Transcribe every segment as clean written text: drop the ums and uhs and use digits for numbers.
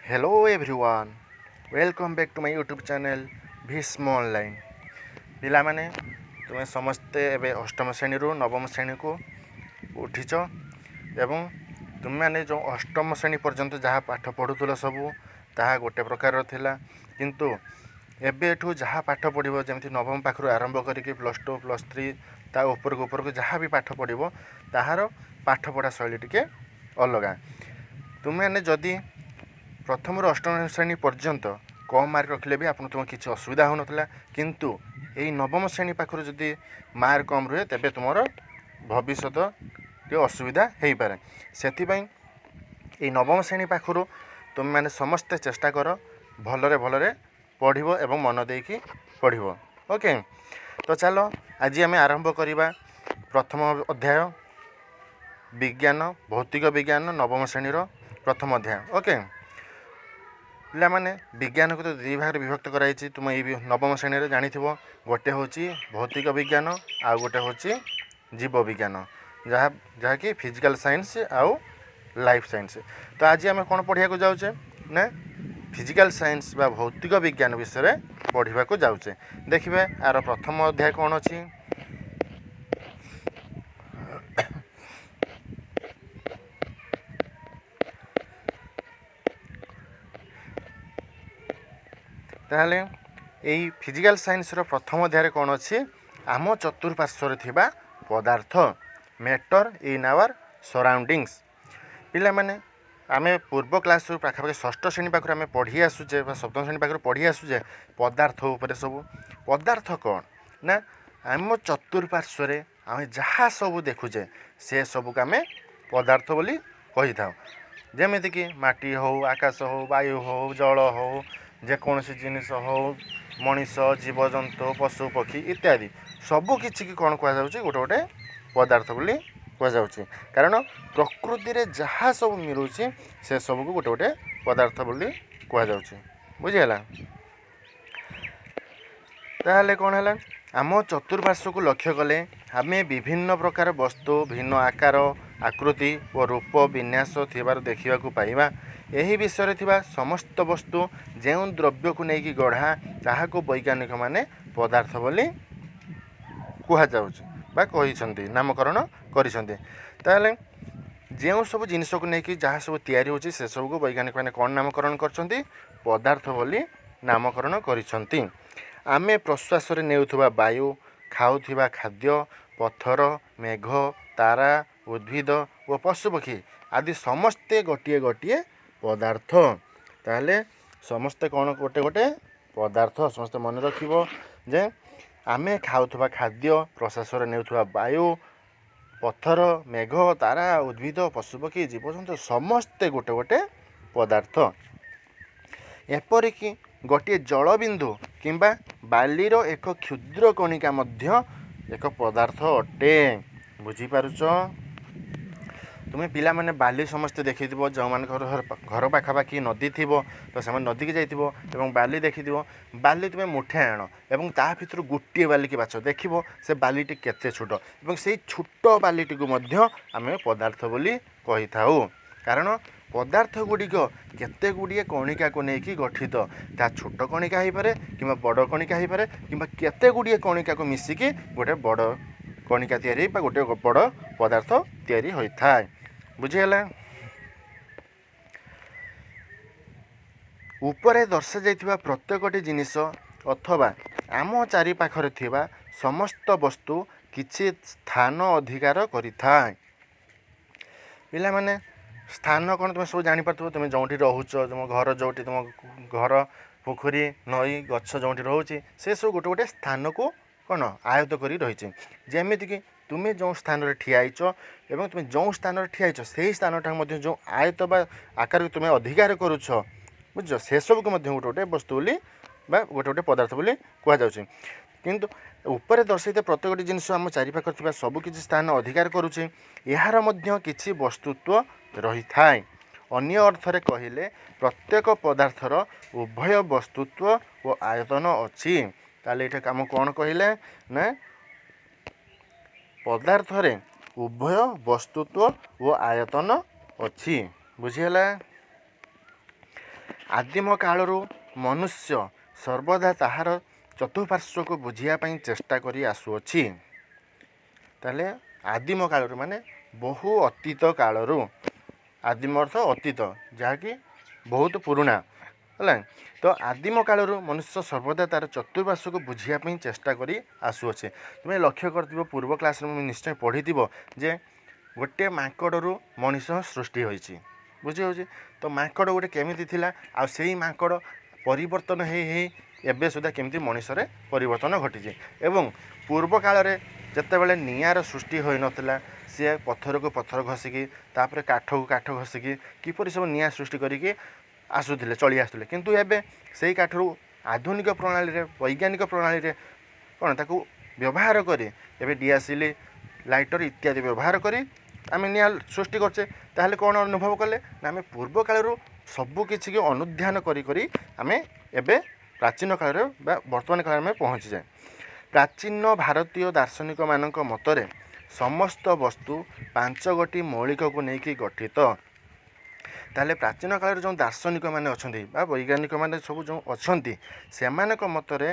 Hello everyone, welcome back to my YouTube channel Bhishma online. ପିଲାମାନେ, ତୁମେ ସମସ୍ତେ ଏବେ ଅଷ୍ଟମ ଶ୍ରେଣୀରୁ ନବମ ଶ୍ରେଣୀକୁ ଉଠିଛ ଏବଂ ତୁମେମାନେ ଯେଉଁ ଅଷ୍ଟମ ଶ୍ରେଣୀ ପର୍ଯ୍ୟନ୍ତ ଯାହା ପାଠ ପଢ଼ୁଥିଲ ସବୁ ତାହା ଗୋଟେ ପ୍ରକାରର ଥିଲା, କିନ୍ତୁ ଏବେଠୁ ଯାହା ପାଠ ପଢ଼ିବ, ଯେମିତି ନବମ ପାଖରୁ ଆରମ୍ଭ କରିକି ପ୍ଲସ୍ ଟୁ, ପ୍ଲସ୍ ଥ୍ରୀ, ତା ଉପରକୁ ଉପରକୁ ଯାହା ବି ପାଠ ପଢ଼ିବ ତାହାର ପାଠପଢ଼ା ଶୈଳୀ ଟିକେ ଅଲଗା। ତୁମେମାନେ ଯଦି ପ୍ରଥମରୁ ଅଷ୍ଟମ ଶ୍ରେଣୀ ପର୍ଯ୍ୟନ୍ତ କମ୍ ମାର୍କ ରଖିଲେ ବି ଆପଣ ତୁମ କିଛି ଅସୁବିଧା ହେଉନଥିଲା, କିନ୍ତୁ ଏଇ ନବମ ଶ୍ରେଣୀ ପାଖରୁ ଯଦି ମାର୍କ କମ୍ ରୁହେ ତେବେ ତୁମର ଭବିଷ୍ୟତ ଟିକେ ଅସୁବିଧା ହେଇପାରେ। ସେଥିପାଇଁ ଏଇ ନବମ ଶ୍ରେଣୀ ପାଖରୁ ତୁମେମାନେ ସମସ୍ତେ ଚେଷ୍ଟା କର ଭଲରେ ଭଲରେ ପଢ଼ିବ ଏବଂ ମନ ଦେଇକି ପଢ଼ିବ। ଓକେ, ତ ଚାଲ ଆଜି ଆମେ ଆରମ୍ଭ କରିବା ପ୍ରଥମ ଅଧ୍ୟାୟ ବିଜ୍ଞାନ, ଭୌତିକ ବିଜ୍ଞାନ, ନବମ ଶ୍ରେଣୀର ପ୍ରଥମ ଅଧ୍ୟାୟ। ଓକେ ପିଲାମାନେ, ବିଜ୍ଞାନକୁ ତ ଦୁଇ ଭାଗରେ ବିଭକ୍ତ କରାଯାଇଛି, ତୁମ ଏଇ ନବମ ଶ୍ରେଣୀରେ ଜାଣିଥିବ। ଗୋଟେ ହେଉଛି ଭୌତିକ ବିଜ୍ଞାନ, ଆଉ ଗୋଟେ ହେଉଛି ଜୀବ ବିଜ୍ଞାନ, ଯାହାକି ଫିଜିକାଲ୍ ସାଇନ୍ସ ଆଉ ଲାଇଫ୍ ସାଇନ୍ସ। ତ ଆଜି ଆମେ କ'ଣ ପଢ଼ିବାକୁ ଯାଉଛେ ନା ଫିଜିକାଲ୍ ସାଇନ୍ସ ବା ଭୌତିକ ବିଜ୍ଞାନ ବିଷୟରେ ପଢ଼ିବାକୁ ଯାଉଛେ। ଦେଖିବେ ଆର ପ୍ରଥମ ଅଧ୍ୟାୟ କ'ଣ ଅଛି। ତାହେଲେ ଏଇ ଫିଜିକାଲ୍ ସାଇନ୍ସର ପ୍ରଥମ ଅଧ୍ୟାୟରେ କ'ଣ ଅଛି? ଆମ ଚତୁଃପାର୍ଶ୍ୱରେ ଥିବା ପଦାର୍ଥ, ମ୍ୟାଟର୍ ଇନ୍ ଆୱାର ସରାଉଣ୍ଡିଙ୍ଗସ୍। ପିଲାମାନେ, ଆମେ ପୂର୍ବ କ୍ଲାସ୍ରୁ ପାଖାପାଖି ଷଷ୍ଠ ଶ୍ରେଣୀ ପାଖରୁ ଆମେ ପଢ଼ି ଆସୁଛେ ବା ସପ୍ତମ ଶ୍ରେଣୀ ପାଖରୁ ପଢ଼ି ଆସୁଛେ ପଦାର୍ଥ ଉପରେ ସବୁ। ପଦାର୍ଥ କ'ଣ ନା ଆମ ଚତୁଃପାର୍ଶ୍ୱରେ ଆମେ ଯାହା ସବୁ ଦେଖୁଛେ ସେ ସବୁକୁ ଆମେ ପଦାର୍ଥ ବୋଲି କହିଥାଉ। ଯେମିତିକି ମାଟି ହେଉ, ଆକାଶ ହେଉ, ବାୟୁ ହେଉ, ଜଳ ହେଉ, ଯେକୌଣସି ଜିନିଷ ହେଉ, ମଣିଷ, ଜୀବଜନ୍ତୁ, ପଶୁ ପକ୍ଷୀ ଇତ୍ୟାଦି ସବୁ କିଛିକି କ'ଣ କୁହାଯାଉଛି, ଗୋଟେ ଗୋଟେ ପଦାର୍ଥ ବୋଲି କୁହାଯାଉଛି। କାରଣ ପ୍ରକୃତିରେ ଯାହା ସବୁ ମିଳୁଛି ସେ ସବୁକୁ ଗୋଟେ ଗୋଟେ ପଦାର୍ଥ ବୋଲି କୁହାଯାଉଛି। ବୁଝିହେଲା? ତାହେଲେ କ'ଣ ହେଲା, ଆମ ଚତୁଃପାର୍ଶ୍ୱକୁ ଲକ୍ଷ୍ୟ କଲେ ଆମେ ବିଭିନ୍ନ ପ୍ରକାର ବସ୍ତୁ ଭିନ୍ନ ଆକାର, ଆକୃତି ଓ ରୂପ ବିନ୍ୟାସ ଥିବାର ଦେଖିବାକୁ ପାଇବା। ଏହି ବିଷୟରେ ଥିବା ସମସ୍ତ ବସ୍ତୁ ଯେଉଁ ଦ୍ରବ୍ୟକୁ ନେଇକି ଗଢ଼ା ତାହାକୁ ବୈଜ୍ଞାନିକମାନେ ପଦାର୍ଥ ବୋଲି କୁହାଯାଉଛି ବା କହିଛନ୍ତି, ନାମକରଣ କରିଛନ୍ତି। ତାହେଲେ ଯେଉଁ ସବୁ ଜିନିଷକୁ ନେଇକି ଯାହା ସବୁ ତିଆରି ହେଉଛି ସେସବୁକୁ ବୈଜ୍ଞାନିକମାନେ କ'ଣ ନାମକରଣ କରିଛନ୍ତି? ପଦାର୍ଥ ବୋଲି ନାମକରଣ କରିଛନ୍ତି। ଆମେ ପ୍ରଶ୍ୱାସରେ ନେଉଥିବା ବାୟୁ, ଖାଉଥିବା ଖାଦ୍ୟ, ପଥର, ମେଘ, ତାରା, ଉଦ୍ଭିଦ ଓ ପଶୁପକ୍ଷୀ ଆଦି ସମସ୍ତେ ଗୋଟିଏ ଗୋଟିଏ ପଦାର୍ଥ। ତାହେଲେ ସମସ୍ତେ କ'ଣ ଗୋଟେ ଗୋଟେ ପଦାର୍ଥ। ସମସ୍ତେ ମନେ ରଖିବ ଯେ ଆମେ ଖାଉଥିବା ଖାଦ୍ୟ, ପ୍ରଶ୍ୱାସରେ ନେଉଥିବା ବାୟୁ, ପଥର, ମେଘ, ତାରା, ଉଦ୍ଭିଦ, ପଶୁପକ୍ଷୀ, ଜୀବଜନ୍ତୁ ସମସ୍ତେ ଗୋଟେ ଗୋଟେ ପଦାର୍ଥ। ଏପରିକି ଗୋଟିଏ ଜଳବିନ୍ଦୁ କିମ୍ବା ବାଲିର ଏକ କ୍ଷୁଦ୍ର କଣିକା ମଧ୍ୟ ଏକ ପଦାର୍ଥ ଅଟେ। ବୁଝିପାରୁଛ? ତୁମେ ପିଲାମାନେ ବାଲି ସମସ୍ତେ ଦେଖିଥିବ, ଯେଉଁମାନଙ୍କର ଘର ପାଖାପାଖି ନଦୀ ଥିବ ତ ସେମାନେ ନଦୀକି ଯାଇଥିବ ଏବଂ ବାଲି ଦେଖିଥିବ। ବାଲି ତୁମେ ମୁଠେ ଆଣ ଏବଂ ତା ଭିତରୁ ଗୋଟିଏ ବାଲିକି ବାଛ, ଦେଖିବ ସେ ବାଲିଟି କେତେ ଛୋଟ, ଏବଂ ସେଇ ଛୋଟ ବାଲିଟିକୁ ମଧ୍ୟ ଆମେ ପଦାର୍ଥ ବୋଲି କହିଥାଉ। କାରଣ ପଦାର୍ଥ ଗୁଡ଼ିକ କେତେ ଗୁଡ଼ିଏ କଣିକାକୁ ନେଇକି ଗଠିତ। ତାହା ଛୋଟ କଣିକା ହେଇପାରେ କିମ୍ବା ବଡ଼ କଣିକା ହେଇପାରେ, କିମ୍ବା କେତେ ଗୁଡ଼ିଏ କଣିକାକୁ ମିଶିକି ଗୋଟେ ବଡ଼ କଣିକା ତିଆରି ବା ଗୋଟେ ବଡ଼ ପଦାର୍ଥ ତିଆରି ହୋଇଥାଏ। ବୁଝିହେଲା? ଉପରେ ଦର୍ଶାଯାଇଥିବା ପ୍ରତ୍ୟେକଟି ଜିନିଷ ଅଥବା ଆମ ଚାରିପାଖରେ ଥିବା ସମସ୍ତ ବସ୍ତୁ କିଛି ସ୍ଥାନ ଅଧିକାର କରିଥାଏ। ପିଲାମାନେ, ସ୍ଥାନ କ'ଣ ତୁମେ ସବୁ ଜାଣିପାରୁଥିବ। ତୁମେ ଯେଉଁଠି ରହୁଛ, ତୁମ ଘର ଯେଉଁଠି, ତୁମ ଘର, ପୋଖରୀ, ନଈ, ଗଛ ଯେଉଁଠି ରହୁଛି ସେସବୁ ଗୋଟେ ଗୋଟେ ସ୍ଥାନକୁ କ'ଣ ଆୟତ୍ତ କରି ରହିଛି। ଯେମିତିକି ତୁମେ ଯେଉଁ ସ୍ଥାନରେ ଠିଆ ହେଇଛ ଏବଂ ତୁମେ ଯେଉଁ ସ୍ଥାନରେ ଠିଆ ହେଇଛ ସେଇ ସ୍ଥାନଟାକୁ ମଧ୍ୟ ଯେଉଁ ଆୟତ ବା ଆକାରକୁ ତୁମେ ଅଧିକାର କରୁଛ, ବୁଝୁଛ, ସେସବୁକୁ ମଧ୍ୟ ଗୋଟେ ଗୋଟେ ବସ୍ତୁ ବୋଲି ବା ଗୋଟେ ଗୋଟେ ପଦାର୍ଥ ବୋଲି କୁହାଯାଉଛି। କିନ୍ତୁ ଉପରେ ଦର୍ଶାଇଥିବା ପ୍ରତ୍ୟେକଟି ଜିନିଷ ଆମ ଚାରିପାଖରେ ଥିବା ସବୁକିଛି ସ୍ଥାନ ଅଧିକାର କରୁଛି, ଏହାର ମଧ୍ୟ କିଛି ବସ୍ତୁତ୍ୱ ରହିଥାଏ। ଅନ୍ୟ ଅର୍ଥରେ କହିଲେ ପ୍ରତ୍ୟେକ ପଦାର୍ଥର ଉଭୟ ବସ୍ତୁତ୍ୱ ଓ ଆୟତନ ଅଛି। ତାହେଲେ ଏଇଟା କାମ କ'ଣ କହିଲେ ନା ପଦାର୍ଥରେ ଉଭୟ ବସ୍ତୁତ୍ୱ ଓ ଆୟତନ ଅଛି। ବୁଝିହେଲା? ଆଦିମ କାଳରୁ ମନୁଷ୍ୟ ସର୍ବଦା ତାହାର ଚତୁଃପାର୍ଶ୍ୱକୁ ବୁଝିବା ପାଇଁ ଚେଷ୍ଟା କରି ଆସୁଅଛି। ତାହେଲେ ଆଦିମ କାଳରୁ ମାନେ ବହୁ ଅତୀତ କାଳରୁ। ଆଦିମ ଅର୍ଥ ଅତୀତ, ଯାହାକି ବହୁତ ପୁରୁଣା ହେଲା। ତ ଆଦିମ କାଳରୁ ମନୁଷ୍ୟ ସର୍ବଦା ତା'ର ଚତୁଃପାର୍ଶ୍ୱକୁ ବୁଝିବା ପାଇଁ ଚେଷ୍ଟା କରି ଆସୁଅଛି। ତୁମେ ଲକ୍ଷ୍ୟ କରିଥିବ, ପୂର୍ବ କ୍ଲାସ୍ରେ ମୁଁ ନିଶ୍ଚୟ ପଢ଼ିଥିବ ଯେ ଗୋଟିଏ ମାଙ୍କଡ଼ରୁ ମଣିଷ ସୃଷ୍ଟି ହୋଇଛି। ବୁଝିହେଉଛି? ତ ମାଙ୍କଡ଼ ଗୋଟେ କେମିତି ଥିଲା, ଆଉ ସେଇ ମାଙ୍କଡ଼ ପରିବର୍ତ୍ତନ ହେଇ ହେଇ ଏବେ ସୁଦ୍ଧା କେମିତି ମଣିଷରେ ପରିବର୍ତ୍ତନ ଘଟିଛି। ଏବଂ ପୂର୍ବ କାଳରେ ଯେତେବେଳେ ନିଆଁର ସୃଷ୍ଟି ହୋଇନଥିଲା, ସିଏ ପଥରକୁ ପଥର ଘଷିକି, ତାପରେ କାଠକୁ କାଠ ଘଷିକି କିପରି ସବୁ ନିଆଁ ସୃଷ୍ଟି କରିକି ଆସୁଥିଲେ, ଚଳି ଆସୁଥିଲେ। କିନ୍ତୁ ଏବେ ସେଇ କାଠରୁ ଆଧୁନିକ ପ୍ରଣାଳୀରେ, ବୈଜ୍ଞାନିକ ପ୍ରଣାଳୀରେ କ'ଣ ତାକୁ ବ୍ୟବହାର କରି ଏବେ ଡିଆସିଲି, ଲାଇଟର ଇତ୍ୟାଦି ବ୍ୟବହାର କରି ଆମେ ନିଆଁ ସୃଷ୍ଟି କରୁଛେ। ତାହେଲେ କ'ଣ ଅନୁଭବ କଲେ ନା, ଆମେ ପୂର୍ବ କାଳରୁ ସବୁ କିଛିକି ଅନୁଧ୍ୟାନ କରି କରି ଆମେ ଏବେ ପ୍ରାଚୀନ କାଳରେ ବା ବର୍ତ୍ତମାନ କାଳରେ ଆମେ ପହଞ୍ଚିଯାଏ। ପ୍ରାଚୀନ ଭାରତୀୟ ଦାର୍ଶନିକମାନଙ୍କ ମତରେ ସମସ୍ତ ବସ୍ତୁ ପାଞ୍ଚ ଗୋଟି ମୌଳିକକୁ ନେଇକି ଗଠିତ। ତାହେଲେ ପ୍ରାଚୀନ କାଳରେ ଯେଉଁ ଦାର୍ଶନିକମାନେ ଅଛନ୍ତି ବା ବୈଜ୍ଞାନିକମାନେ ସବୁ ଯେଉଁ ଅଛନ୍ତି, ସେମାନଙ୍କ ମତରେ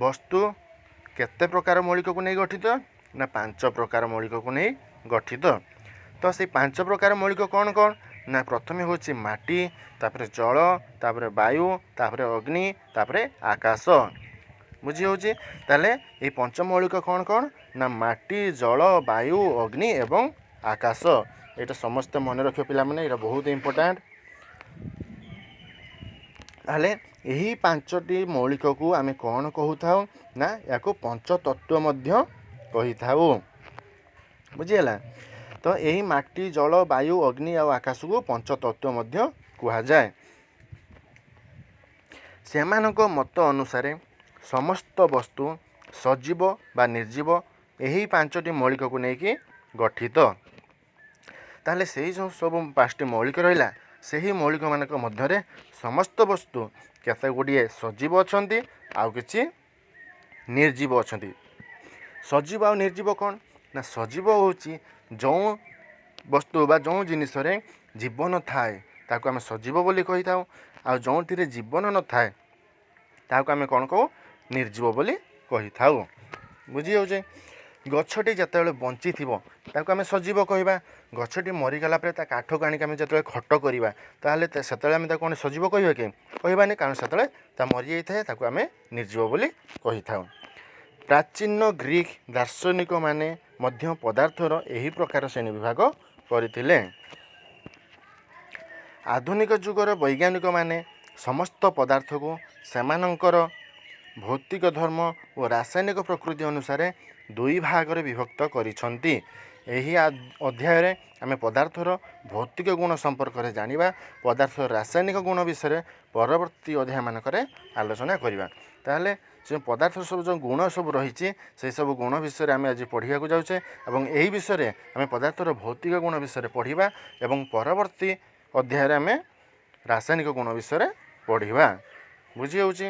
ବସ୍ତୁ କେତେ ପ୍ରକାର ମୌଳିକକୁ ନେଇ ଗଠିତ ନା ପାଞ୍ଚ ପ୍ରକାର ମୌଳିକକୁ ନେଇ ଗଠିତ। ତ ସେଇ ପାଞ୍ଚ ପ୍ରକାର ମୌଳିକ କ'ଣ କ'ଣ ନା, ପ୍ରଥମେ ହେଉଛି ମାଟି, ତାପରେ ଜଳ, ତାପରେ ବାୟୁ, ତାପରେ ଅଗ୍ନି, ତାପରେ ଆକାଶ। ବୁଝି ହେଉଛି? ତାହେଲେ ଏଇ ପଞ୍ଚମୌଳିକ କ'ଣ କ'ଣ ନା ମାଟି, ଜଳ, ବାୟୁ, ଅଗ୍ନି ଏବଂ ଆକାଶ। ଏଇଟା ସମସ୍ତେ ମନେ ରଖିବ ପିଲାମାନେ, ଏଇଟା ବହୁତ ଇମ୍ପୋର୍ଟାଣ୍ଟ। ତାହେଲେ ଏହି ପାଞ୍ଚଟି ମୌଳିକକୁ ଆମେ କ'ଣ କହୁଥାଉ ନା ଏହାକୁ ପଞ୍ଚତତ୍ତ୍ୱ ମଧ୍ୟ କହିଥାଉ। ବୁଝିହେଲା? ତ ଏହି ମାଟି, ଜଳ, ବାୟୁ, ଅଗ୍ନି ଆଉ ଆକାଶକୁ ପଞ୍ଚତତ୍ତ୍ୱ ମଧ୍ୟ କୁହାଯାଏ। ସେମାନଙ୍କ ମତ ଅନୁସାରେ ସମସ୍ତ ବସ୍ତୁ ସଜୀବ ବା ନିର୍ଜୀବ ଏହି ପାଞ୍ଚଟି ମୌଳିକକୁ ନେଇକି ଗଠିତ। ତାହେଲେ ସେଇ ଯେଉଁ ସବୁ ପାଞ୍ଚଟି ମୌଳିକ ରହିଲା, ସେହି ମୌଳିକମାନଙ୍କ ମଧ୍ୟରେ ସମସ୍ତ ବସ୍ତୁ କେତେ ଗୁଡ଼ିଏ ସଜୀବ ଅଛନ୍ତି ଆଉ କିଛି ନିର୍ଜୀବ ଅଛନ୍ତି। ସଜୀବ ଆଉ ନିର୍ଜୀବ କ'ଣ ନା, ସଜୀବ ହେଉଛି ଯେଉଁ ବସ୍ତୁ ବା ଯେଉଁ ଜିନିଷରେ ଜୀବନ ଥାଏ, ତାକୁ ଆମେ ସଜୀବ ବୋଲି କହିଥାଉ। ଆଉ ଯେଉଁଥିରେ ଜୀବନ ନଥାଏ, ତାହାକୁ ଆମେ କ'ଣ କହୁ? ନିର୍ଜୀବ ବୋଲି କହିଥାଉ। ବୁଝିହେଉଛି? ଗଛଟି ଯେତେବେଳେ ବଞ୍ଚିଥିବ, ତାକୁ ଆମେ ସଜୀବ କହିବା। ଗଛଟି ମରିଗଲା ପରେ ତା କାଠକୁ ଆଣିକି ଆମେ ଯେତେବେଳେ ଖଟ କରିବା, ତାହେଲେ ସେତେବେଳେ ଆମେ ତାକୁ କ'ଣ ସଜୀବ କହିବା କି? କହିବାନି, କାରଣ ସେତେବେଳେ ତା ମରିଯାଇଥାଏ, ତାକୁ ଆମେ ନିର୍ଜୀବ ବୋଲି କହିଥାଉ। ପ୍ରାଚୀନ ଗ୍ରୀକ୍ ଦାର୍ଶନିକମାନେ ମଧ୍ୟ ପଦାର୍ଥର ଏହି ପ୍ରକାର ଶ୍ରେଣୀ ବିଭାଗ କରିଥିଲେ। ଆଧୁନିକ ଯୁଗର ବୈଜ୍ଞାନିକମାନେ ସମସ୍ତ ପଦାର୍ଥକୁ ସେମାନଙ୍କର ଭୌତିକ ଧର୍ମ ଓ ରାସାୟନିକ ପ୍ରକୃତି ଅନୁସାରେ ଦୁଇ ଭାଗରେ ବିଭକ୍ତ କରିଛନ୍ତି। ଏହି ଅଧ୍ୟାୟରେ ଆମେ ପଦାର୍ଥର ଭୌତିକ ଗୁଣ ସମ୍ପର୍କରେ ଜାଣିବା। ପଦାର୍ଥର ରାସାୟନିକ ଗୁଣ ବିଷୟରେ ପରବର୍ତ୍ତୀ ଅଧ୍ୟାୟମାନଙ୍କରେ ଆଲୋଚନା କରିବା। ତାହେଲେ ସେ ପଦାର୍ଥ ସବୁ ଯେଉଁ ଗୁଣ ସବୁ ରହିଛି, ସେସବୁ ଗୁଣ ବିଷୟରେ ଆମେ ଆଜି ପଢ଼ିବାକୁ ଯାଉଛେ ଏବଂ ଏହି ବିଷୟରେ ଆମେ ପଦାର୍ଥର ଭୌତିକ ଗୁଣ ବିଷୟରେ ପଢ଼ିବା ଏବଂ ପରବର୍ତ୍ତୀ ଅଧ୍ୟାୟରେ ଆମେ ରାସାୟନିକ ଗୁଣ ବିଷୟରେ ପଢ଼ିବା। ବୁଝି ହେଉଛି?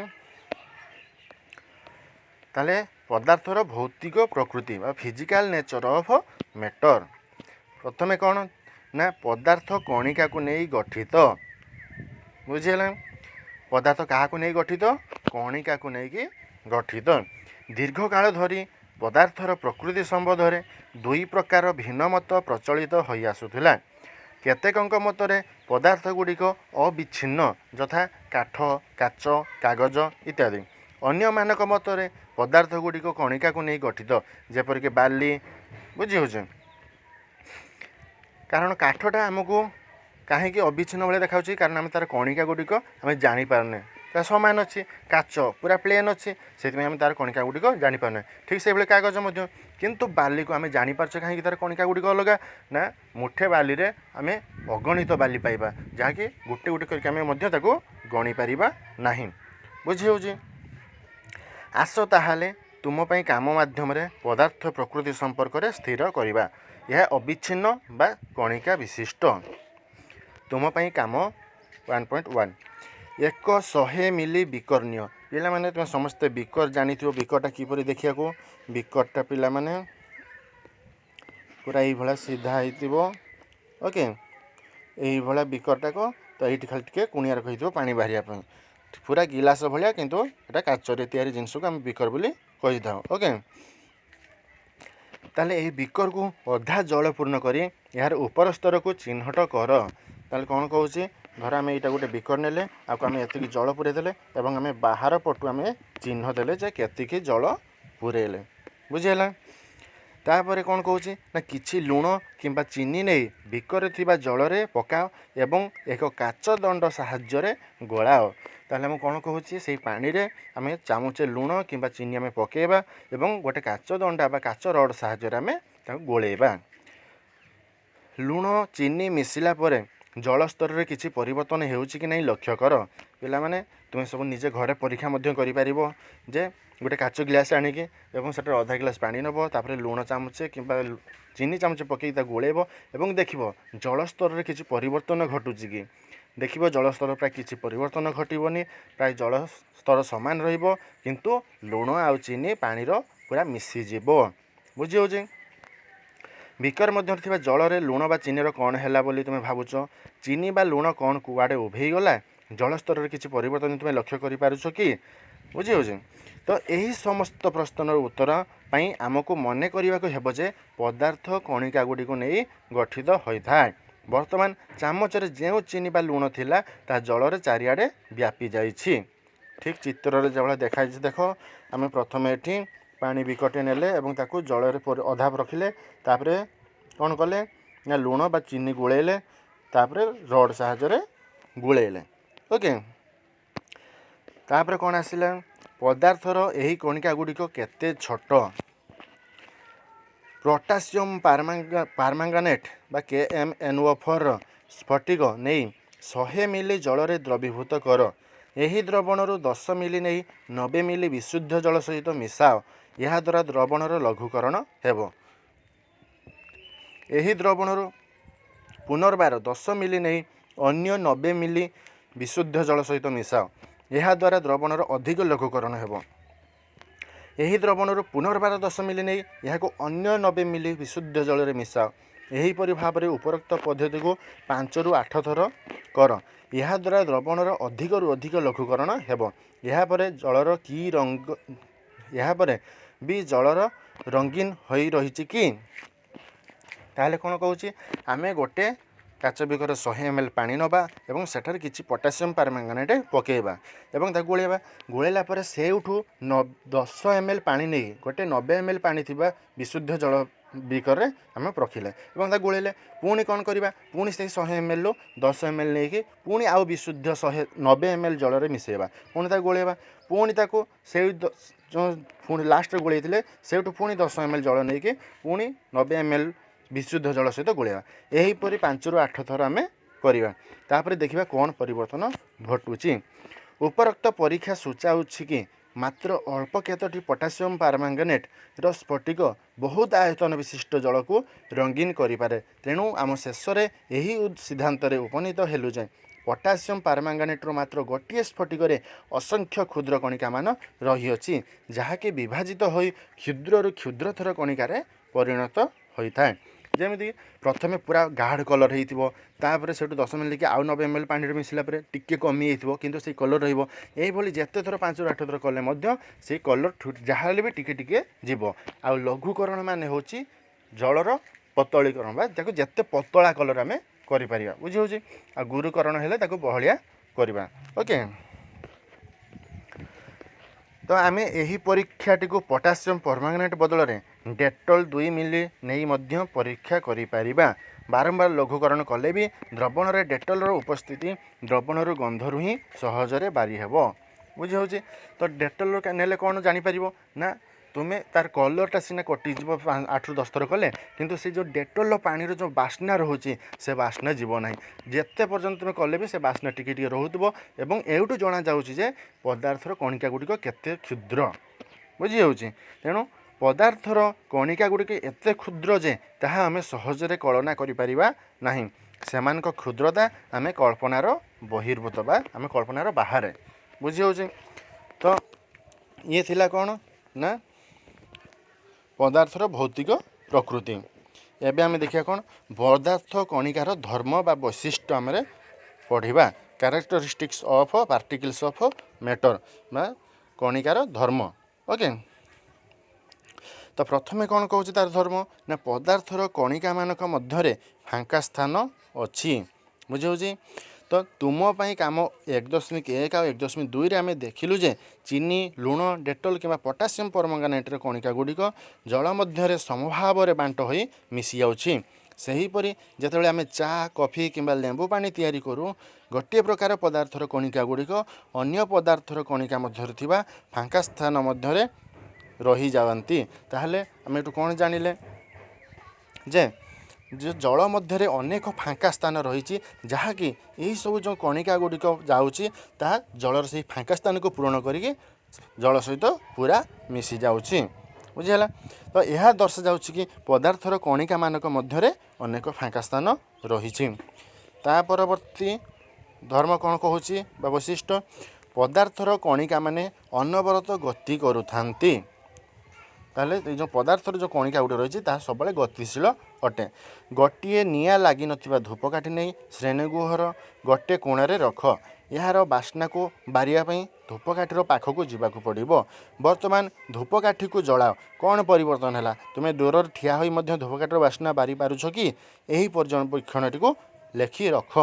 ତାହେଲେ ପଦାର୍ଥର ଭୌତିକ ପ୍ରକୃତି ବା ଫିଜିକାଲ ନେଚର ଅଫ୍ ମେଟର। ପ୍ରଥମେ କ'ଣ ନା ପଦାର୍ଥ କଣିକାକୁ ନେଇ ଗଠିତ। ବୁଝିହେଲା? ପଦାର୍ଥ କାହାକୁ ନେଇ ଗଠିତ? କଣିକାକୁ ନେଇକି ଗଠିତ। ଦୀର୍ଘକାଳ ଧରି ପଦାର୍ଥର ପ୍ରକୃତି ସମ୍ବନ୍ଧରେ ଦୁଇ ପ୍ରକାର ଭିନ୍ନ ମତ ପ୍ରଚଳିତ ହୋଇ ଆସୁଥିଲା। କେତେକଙ୍କ ମତରେ ପଦାର୍ଥ ଗୁଡ଼ିକ ଅବିଚ୍ଛିନ୍ନ, ଯଥା କାଠ, କାଚ, କାଗଜ ଇତ୍ୟାଦି। ଅନ୍ୟମାନଙ୍କ ମତରେ ପଦାର୍ଥ ଗୁଡ଼ିକ କଣିକାକୁ ନେଇ ଗଠିତ, ଯେପରିକି ବାଲି। ବୁଝି ହେଉଛି? କାରଣ କାଠଟା ଆମକୁ କାହିଁକି ଅବିଚ୍ଛିନ୍ନ ଭଳିଆ ଦେଖାଯାଉଛି? କାରଣ ଆମେ ତା'ର କଣିକା ଗୁଡ଼ିକ ଆମେ ଜାଣିପାରୁନେ। ତା ସମାନ ଅଛି। କାଚ ପୁରା ପ୍ଲେନ୍ ଅଛି, ସେଥିପାଇଁ ଆମେ ତା'ର କଣିକା ଗୁଡ଼ିକ ଜାଣିପାରୁନେ। ଠିକ୍ ସେଇଭଳି କାଗଜ ମଧ୍ୟ। କିନ୍ତୁ ବାଲିକୁ ଆମେ ଜାଣିପାରୁଛେ। କାହିଁକି ତା'ର କଣିକା ଗୁଡ଼ିକ ଅଲଗା ନା, ମୁଠେ ବାଲିରେ ଆମେ ଅଗଣିତ ବାଲି ପାଇବା, ଯାହାକି ଗୋଟେ ଗୋଟେ କରିକି ଆମେ ମଧ୍ୟ ତାକୁ ଗଣିପାରିବା ନାହିଁ। ବୁଝି ହେଉଛି? ଆସ ତାହେଲେ ତୁମ ପାଇଁ କାମ ମାଧ୍ୟମରେ ପଦାର୍ଥ ପ୍ରକୃତି ସମ୍ପର୍କରେ ସ୍ଥିର କରିବା, ଏହା ଅବିଚ୍ଛିନ୍ନ ବା କଣିକା ବିଶିଷ୍ଟ। ତୁମ ପାଇଁ କାମ 1.1। ଏକ 100 ମିଲି ବିକର ନିଅ। ପିଲାମାନେ, ତୁମେ ସମସ୍ତେ ବିକର ଜାଣିଥିବ। ବିକରଟା କିପରି ଦେଖିବାକୁ? ବିକରଟା ପିଲାମାନେ ପୁରା ଏଇଭଳିଆ ସିଧା ହେଇଥିବ। ଓକେ, ଏଇଭଳିଆ ବିକରଟାକୁ ତ ଏଇଠି ଖାଲି ଟିକେ କୁଣିଆ ରଖାହେଇଥିବ ପାଣି ବାହାରିବା ପାଇଁ, ପୁରା ଗିଲାସ ଭଳିଆ, କିନ୍ତୁ ଏଇଟା କାଚରେ ତିଆରି ଜିନିଷକୁ ଆମେ ବିକର ବୋଲି କହିଥାଉ। ଓକେ, ତାହେଲେ ଏହି ବିକରକୁ ଅଧା ଜଳପୂର୍ଣ୍ଣ କରି ଏହାର ଉପର ସ୍ତରକୁ ଚିହ୍ନଟ କର। ତାହେଲେ କ'ଣ କହୁଛି? ଧର ଆମେ ଏଇଟା ଗୋଟେ ବିକର ନେଲେ, ଆକୁ ଆମେ ଏତିକି ଜଳ ପୂରେଇ ଦେଲେ ଏବଂ ଆମେ ବାହାର ପଟୁ ଆମେ ଚିହ୍ନ ଦେଲେ ଯେ କେତିକି ଜଳ ପୂରେଇଲେ। ବୁଝିହେଲା? ତାପରେ କ'ଣ କହୁଛି ନା, କିଛି ଲୁଣ କିମ୍ବା ଚିନି ନେଇ ବିକରେ ଥିବା ଜଳରେ ପକାଅ ଏବଂ ଏକ କାଚ ଦଣ୍ଡ ସାହାଯ୍ୟରେ ଗୋଳାଅ। ତାହେଲେ ମୁଁ କ'ଣ କହୁଛି? ସେଇ ପାଣିରେ ଆମେ ଚାମଚେ ଲୁଣ କିମ୍ବା ଚିନି ଆମେ ପକାଇବା ଏବଂ ଗୋଟେ କାଚ ଦଣ୍ଡା ବା କାଚ ରଡ଼ ସାହାଯ୍ୟରେ ଆମେ ତାକୁ ଗୋଳେଇବା। ଲୁଣ ଚିନି ମିଶିଲା ପରେ ଜଳସ୍ତରରେ କିଛି ପରିବର୍ତ୍ତନ ହେଉଛି କି ନାହିଁ ଲକ୍ଷ୍ୟ କର। ପିଲାମାନେ, ତୁମେ ସବୁ ନିଜେ ଘରେ ପରୀକ୍ଷା ମଧ୍ୟ କରିପାରିବ ଯେ ଗୋଟେ କାଚ ଗ୍ଲାସ୍ ଆଣିକି ଏବଂ ସେଠାରେ ଅଧା ଗ୍ଲାସ୍ ପାଣି ନେବ, ତାପରେ ଲୁଣ ଚାମଚେ କିମ୍ବା ଚିନି ଚାମଚେ ପକାଇ ତାକୁ ଗୋଳେଇବ ଏବଂ ଦେଖିବ ଜଳସ୍ତରରେ କିଛି ପରିବର୍ତ୍ତନ ଘଟୁଛି କି। ଦେଖିବ ଜଳସ୍ତର ପ୍ରାୟ କିଛି ପରିବର୍ତ୍ତନ ଘଟିବନି, ପ୍ରାୟ ଜଳସ୍ତର ସମାନ ରହିବ, କିନ୍ତୁ ଲୁଣ ଆଉ ଚିନି ପାଣିର ପୁରା ମିଶିଯିବ। ବୁଝି ହେଉଛି? ବିକର ମଧ୍ୟରେ ଥିବା ଜଳରେ ଲୁଣ ବା ଚିନିର କ'ଣ ହେଲା ବୋଲି ତୁମେ ଭାବୁଛ? ଚିନି ବା ଲୁଣ କ'ଣ କୁଆଡ଼େ ଉଭେଇଗଲା? ଜଳସ୍ତରରେ କିଛି ପରିବର୍ତ୍ତନ ତୁମେ ଲକ୍ଷ୍ୟ କରିପାରୁଛ କି? ବୁଝି ହେଉଛି? ତ ଏହି ସମସ୍ତ ପ୍ରଶ୍ନର ଉତ୍ତର ପାଇଁ ଆମକୁ ମନେ କରିବାକୁ ହେବ ଯେ ପଦାର୍ଥ କଣିକା ଗୁଡ଼ିକୁ ନେଇ ଗଠିତ ହୋଇଥାଏ। ବର୍ତ୍ତମାନ ଚାମଚରେ ଯେଉଁ ଚିନି ବା ଲୁଣ ଥିଲା, ତାହା ଜଳରେ ଚାରିଆଡ଼େ ବ୍ୟାପି ଯାଇଛି। ଠିକ୍ ଚିତ୍ରରେ ଯେଭଳିଆ ଦେଖାଯାଇଛି। ଦେଖ, ଆମେ ପ୍ରଥମେ ଏଠି ପାଣି ବିକଟେ ନେଲେ ଏବଂ ତାକୁ ଜଳରେ ଅଧା ରଖିଲେ। ତାପରେ କ'ଣ କଲେ ନା, ଲୁଣ ବା ଚିନି ଗୋଳେଇଲେ, ତାପରେ ରଡ଼ ସାହାଯ୍ୟରେ ଗୋଳେଇଲେ। ଓକେ, ତାପରେ କ'ଣ ଆସିଲା? ପଦାର୍ଥର ଏହି କଣିକା ଗୁଡ଼ିକ କେତେ ଛୋଟ? ପଟାସିୟମ୍ ପାରମାଙ୍ଗାନେଟ୍ ବା KMnO4ର ସ୍ଫଟିକ ନେଇ 100 ମିଲି ଜଳରେ ଦ୍ରବୀଭୂତ କର। ଏହି ଦ୍ରବଣରୁ 10 ମିଲି ନେଇ 90 ମିଲି ବିଶୁଦ୍ଧ ଜଳ ସହିତ ମିଶାଅ। ଏହାଦ୍ୱାରା ଦ୍ରବଣର ଲଘୁକରଣ ହେବ। ଏହି ଦ୍ରବଣରୁ ପୁନର୍ବାର 10 ମିଲି ନେଇ ଅନ୍ୟ 90 ମିଲି ବିଶୁଦ୍ଧ ଜଳ ସହିତ ମିଶାଅ। ଏହାଦ୍ୱାରା ଦ୍ରବଣର ଅଧିକ ଲଘୁକରଣ ହେବ। ଏହି ଦ୍ରବଣରୁ ପୁନର୍ବାର 10 ମିଲି ନେଇ ଏହାକୁ ଅନ୍ୟ 90 ମିଲି ବିଶୁଦ୍ଧ ଜଳରେ ମିଶାଅ। ଏହିପରି ଭାବରେ ଉପରୋକ୍ତ ପଦ୍ଧତିକୁ 5ରୁ 8 ଥର କର। ଏହାଦ୍ୱାରା ଦ୍ରବଣର ଅଧିକରୁ ଅଧିକ ଲଘୁକରଣ ହେବ। ଏହାପରେ ଜଳର କି ରଙ୍ଗ, ଏହାପରେ ବି ଜଳର ରଙ୍ଗୀନ ହୋଇ ରହିଛି କି? ତାହେଲେ କ'ଣ କହୁଛି? ଆମେ ଗୋଟେ କାଚ ବିକରେ 100 ml ପାଣି ନେବା ଏବଂ ସେଠାରେ କିଛି ପଟାସିୟମ୍ ପାରମାଙ୍ଗାନେଟ୍ ପକାଇବା ଏବଂ ତାକୁ ଗୋଳେଇବା। ଗୋଳେଇଲା ପରେ ସେଇଠୁ 10 ml ପାଣି ନେଇ ଗୋଟେ 90 ml ପାଣି ଥିବା ବିଶୁଦ୍ଧ ଜଳ ବିକରରେ ଆମେ ରଖିଲେ ଏବଂ ତାକୁ ଗୋଳେଇଲେ। ପୁଣି କ'ଣ କରିବା? ପୁଣି ସେଇ 100 mlରୁ 10 ml ନେଇକି ପୁଣି ଆଉ ବିଶୁଦ୍ଧ 190 ml ଜଳରେ ମିଶାଇବା। ପୁଣି ତାକୁ ଗୋଳେଇବା। ପୁଣି ତାକୁ ସେଇ ଯେଉଁ ପୁଣି ଲାଷ୍ଟରେ ଗୋଳେଇଥିଲେ, ସେଇଠୁ ପୁଣି 10 ml ଜଳ ନେଇକି ପୁଣି 90 ml ବିଶୁଦ୍ଧ ଜଳ ସହିତ ଗୋଳେଇବା। ଏହିପରି 5ରୁ 8 ଥର ଆମେ କରିବା। ତାପରେ ଦେଖିବା କ'ଣ ପରିବର୍ତ୍ତନ ଘଟୁଛି। ଉପରୋକ୍ତ ପରୀକ୍ଷା ସୂଚାଉଛି କି ମାତ୍ର ଅଳ୍ପ କେତୋଟି ପଟାସିୟମ୍ ପାରମାଙ୍ଗାନେଟ୍ର ସ୍ଫଟିକ ବହୁତ ଆୟତନ ବିଶିଷ୍ଟ ଜଳକୁ ରଙ୍ଗୀନ କରିପାରେ। ତେଣୁ ଆମ ଶେଷରେ ଏହି ସିଦ୍ଧାନ୍ତରେ ଉପନୀତ ହେଲୁ ଯେ ପଟାସିୟମ୍ ପାରମାଙ୍ଗାନେଟ୍ର ମାତ୍ର ଗୋଟିଏ ସ୍ଫଟିକରେ ଅସଂଖ୍ୟ କ୍ଷୁଦ୍ର କଣିକାମାନ ରହିଅଛି, ଯାହାକି ବିଭାଜିତ ହୋଇ କ୍ଷୁଦ୍ରରୁ କ୍ଷୁଦ୍ରତର କଣିକାରେ ପରିଣତ ହୋଇଥାଏ। ଯେମିତିକି ପ୍ରଥମେ ପୁରା ଗାଢ଼ କଲର୍ ହେଇଥିବ, ତାପରେ ସେଇଠୁ 10 ମିନିଟ୍ ଆଉ 90 ml ପାଣିରେ ମିଶିଲା ପରେ ଟିକେ କମିଯାଇଥିବ, କିନ୍ତୁ ସେଇ କଲର୍ ରହିବ। ଏଇଭଳି ଯେତେ ଥର 5ରୁ 8 ଥର କଲେ ମଧ୍ୟ ସେଇ କଲର୍ ଯାହା ହେଲେ ବି ଟିକେ ଟିକେ ଯିବ। ଆଉ ଲଘୁକରଣ ମାନେ ହେଉଛି ଜଳର ପତଳୀକରଣ ବା ତାକୁ ଯେତେ ପତଳା କଲର୍ ଆମେ କରିପାରିବା। ବୁଝି ହେଉଛି? ଆଉ ଗୁରୁକରଣ ହେଲେ ତାକୁ ବହଳିଆ କରିବା। ଓକେ, ତ ଆମେ ଏହି ପରୀକ୍ଷାଟିକୁ ପଟାସିୟମ୍ ପରମାଙ୍ଗାନେଟ୍ ବଦଳରେ ଡେଟଲ୍ 2 ମିଲି ନେଇ ମଧ୍ୟ ପରୀକ୍ଷା କରିପାରିବା। ବାରମ୍ବାର ଲଘୁକରଣ କଲେ ବି ଦ୍ରବଣରେ ଡେଟଲ୍ର ଉପସ୍ଥିତି ଦ୍ରବଣର ଗନ୍ଧରୁ ହିଁ ସହଜରେ ବାରି ହେବ। ବୁଝି ହେଉଛି? ତ ଡେଟଲ୍ର ନେଲେ କ'ଣ ଜାଣିପାରିବ ନା, ତୁମେ ତାର କଲର୍ଟା ସିନା କଟିଯିବ 8ରୁ 10 ଥର କଲେ, କିନ୍ତୁ ସେ ଯେଉଁ ଡେଟଲ୍ର ପାଣିର ଯେଉଁ ବାସ୍ନା ରହୁଛି, ସେ ବାସ୍ନା ଯିବ ନାହିଁ। ଯେତେ ପର୍ଯ୍ୟନ୍ତ ତୁମେ କଲେ ବି ସେ ବାସ୍ନା ଟିକେ ଟିକେ ରହୁଥିବ ଏବଂ ଏଇଠୁ ଜଣାଯାଉଛି ଯେ ପଦାର୍ଥର କଣିକା ଗୁଡ଼ିକ କେତେ କ୍ଷୁଦ୍ର। ବୁଝିହେଉଛି? ତେଣୁ ପଦାର୍ଥର କଣିକା ଗୁଡ଼ିକ ଏତେ କ୍ଷୁଦ୍ର ଯେ ତାହା ଆମେ ସହଜରେ କଳନା କରିପାରିବା ନାହିଁ। ସେମାନଙ୍କ କ୍ଷୁଦ୍ରତା ଆମେ କଳ୍ପନାର ବହିର୍ଭୂତ ବା ଆମେ କଳ୍ପନାର ବାହାରେ। ବୁଝିହେଉଛି? ତ ଇଏ ଥିଲା କ'ଣ ନା ପଦାର୍ଥର ଭୌତିକ ପ୍ରକୃତି। ଏବେ ଆମେ ଦେଖିବା କ'ଣ, ପଦାର୍ଥ କଣିକାର ଧର୍ମ ବା ବୈଶିଷ୍ଟ୍ୟ। ଆମେ ପଢ଼ିବା। Characteristics of particles of matter ବା କଣିକାର ଧର୍ମ। ଓକେ, ତ ପ୍ରଥମେ କ'ଣ କହୁଛି ତାର ଧର୍ମ ନା, ପଦାର୍ଥର କଣିକାମାନଙ୍କ ମଧ୍ୟରେ ଫାଙ୍କା ସ୍ଥାନ ଅଛି। ବୁଝିହେଉଛି ତ? ତୁମ ପାଇଁ କାମ 1.1 ଆଉ 1.2ରେ ଆମେ ଦେଖିଲୁ ଯେ ଚିନି, ଲୁଣ, ଡେଟଲ କିମ୍ବା ପଟାସିୟମ୍ ପରମାଙ୍ଗାନେଟ୍ର କଣିକା ଗୁଡ଼ିକ ଜଳ ମଧ୍ୟରେ ସମଭାବରେ ବାଣ୍ଟ ହୋଇ ମିଶିଯାଉଛି। ସେହିପରି ଯେତେବେଳେ ଆମେ ଚା, କଫି କିମ୍ବା ଲେମ୍ବୁ ପାଣି ତିଆରି କରୁ, ଗୋଟିଏ ପ୍ରକାର ପଦାର୍ଥର କଣିକା ଗୁଡ଼ିକ ଅନ୍ୟ ପଦାର୍ଥର କଣିକା ମଧ୍ୟରେ ଥିବା ଫାଙ୍କା ସ୍ଥାନ ମଧ୍ୟରେ ରହିଯାଆନ୍ତି। ତାହେଲେ ଆମେ ଏଠୁ କ'ଣ ଜାଣିଲେ ଯେ ଜଳ ମଧ୍ୟରେ ଅନେକ ଫାଙ୍କା ସ୍ଥାନ ରହିଛି, ଯାହାକି ଏହିସବୁ ଯେଉଁ କଣିକା ଗୁଡ଼ିକ ଯାଉଛି, ତାହା ଜଳର ସେହି ଫାଙ୍କା ସ୍ଥାନକୁ ପୂରଣ କରିକି ଜଳ ସହିତ ପୁରା ମିଶି ଯାଉଛି। ବୁଝିହେଲା ତ? ଏହା ଦର୍ଶାଯାଉଛି କି ପଦାର୍ଥର କଣିକାମାନଙ୍କ ମଧ୍ୟରେ ଅନେକ ଫାଙ୍କା ସ୍ଥାନ ରହିଛି। ତା ପରବର୍ତ୍ତୀ ଧର୍ମ କ'ଣ କହୁଛି ବା ବୈଶିଷ୍ଟ୍ୟ? ପଦାର୍ଥର କଣିକାମାନେ ଅନବରତ ଗତି କରୁଥାନ୍ତି। ତାହେଲେ ଏଇ ଯେଉଁ ପଦାର୍ଥର ଯେଉଁ କଣିକା ଗୁଡ଼ିକ ରହିଛି, ତାହା ସବୁବେଳେ ଗତିଶୀଳ ଅଟେ। ଗୋଟିଏ ନିଆଁ ଲାଗିନଥିବା ଧୂପକାଠି ନେଇ ଶ୍ରେଣୀଗୃହର ଗୋଟିଏ କୋଣରେ ରଖ। ଏହାର ବାସ୍ନାକୁ ବାରିବା ପାଇଁ ଧୂପକାଠିର ପାଖକୁ ଯିବାକୁ ପଡ଼ିବ। ବର୍ତ୍ତମାନ ଧୂପକାଠିକୁ ଜଳାଅ। କ'ଣ ପରିବର୍ତ୍ତନ ହେଲା? ତୁମେ ଦୂରରେ ଠିଆ ହୋଇ ମଧ୍ୟ ଧୂପକାଠିର ବାସ୍ନା ବାରି ପାରୁଛ କି? ଏହି ପର୍ଯ୍ୟବେକ୍ଷଣଟିକୁ ଲେଖି ରଖ।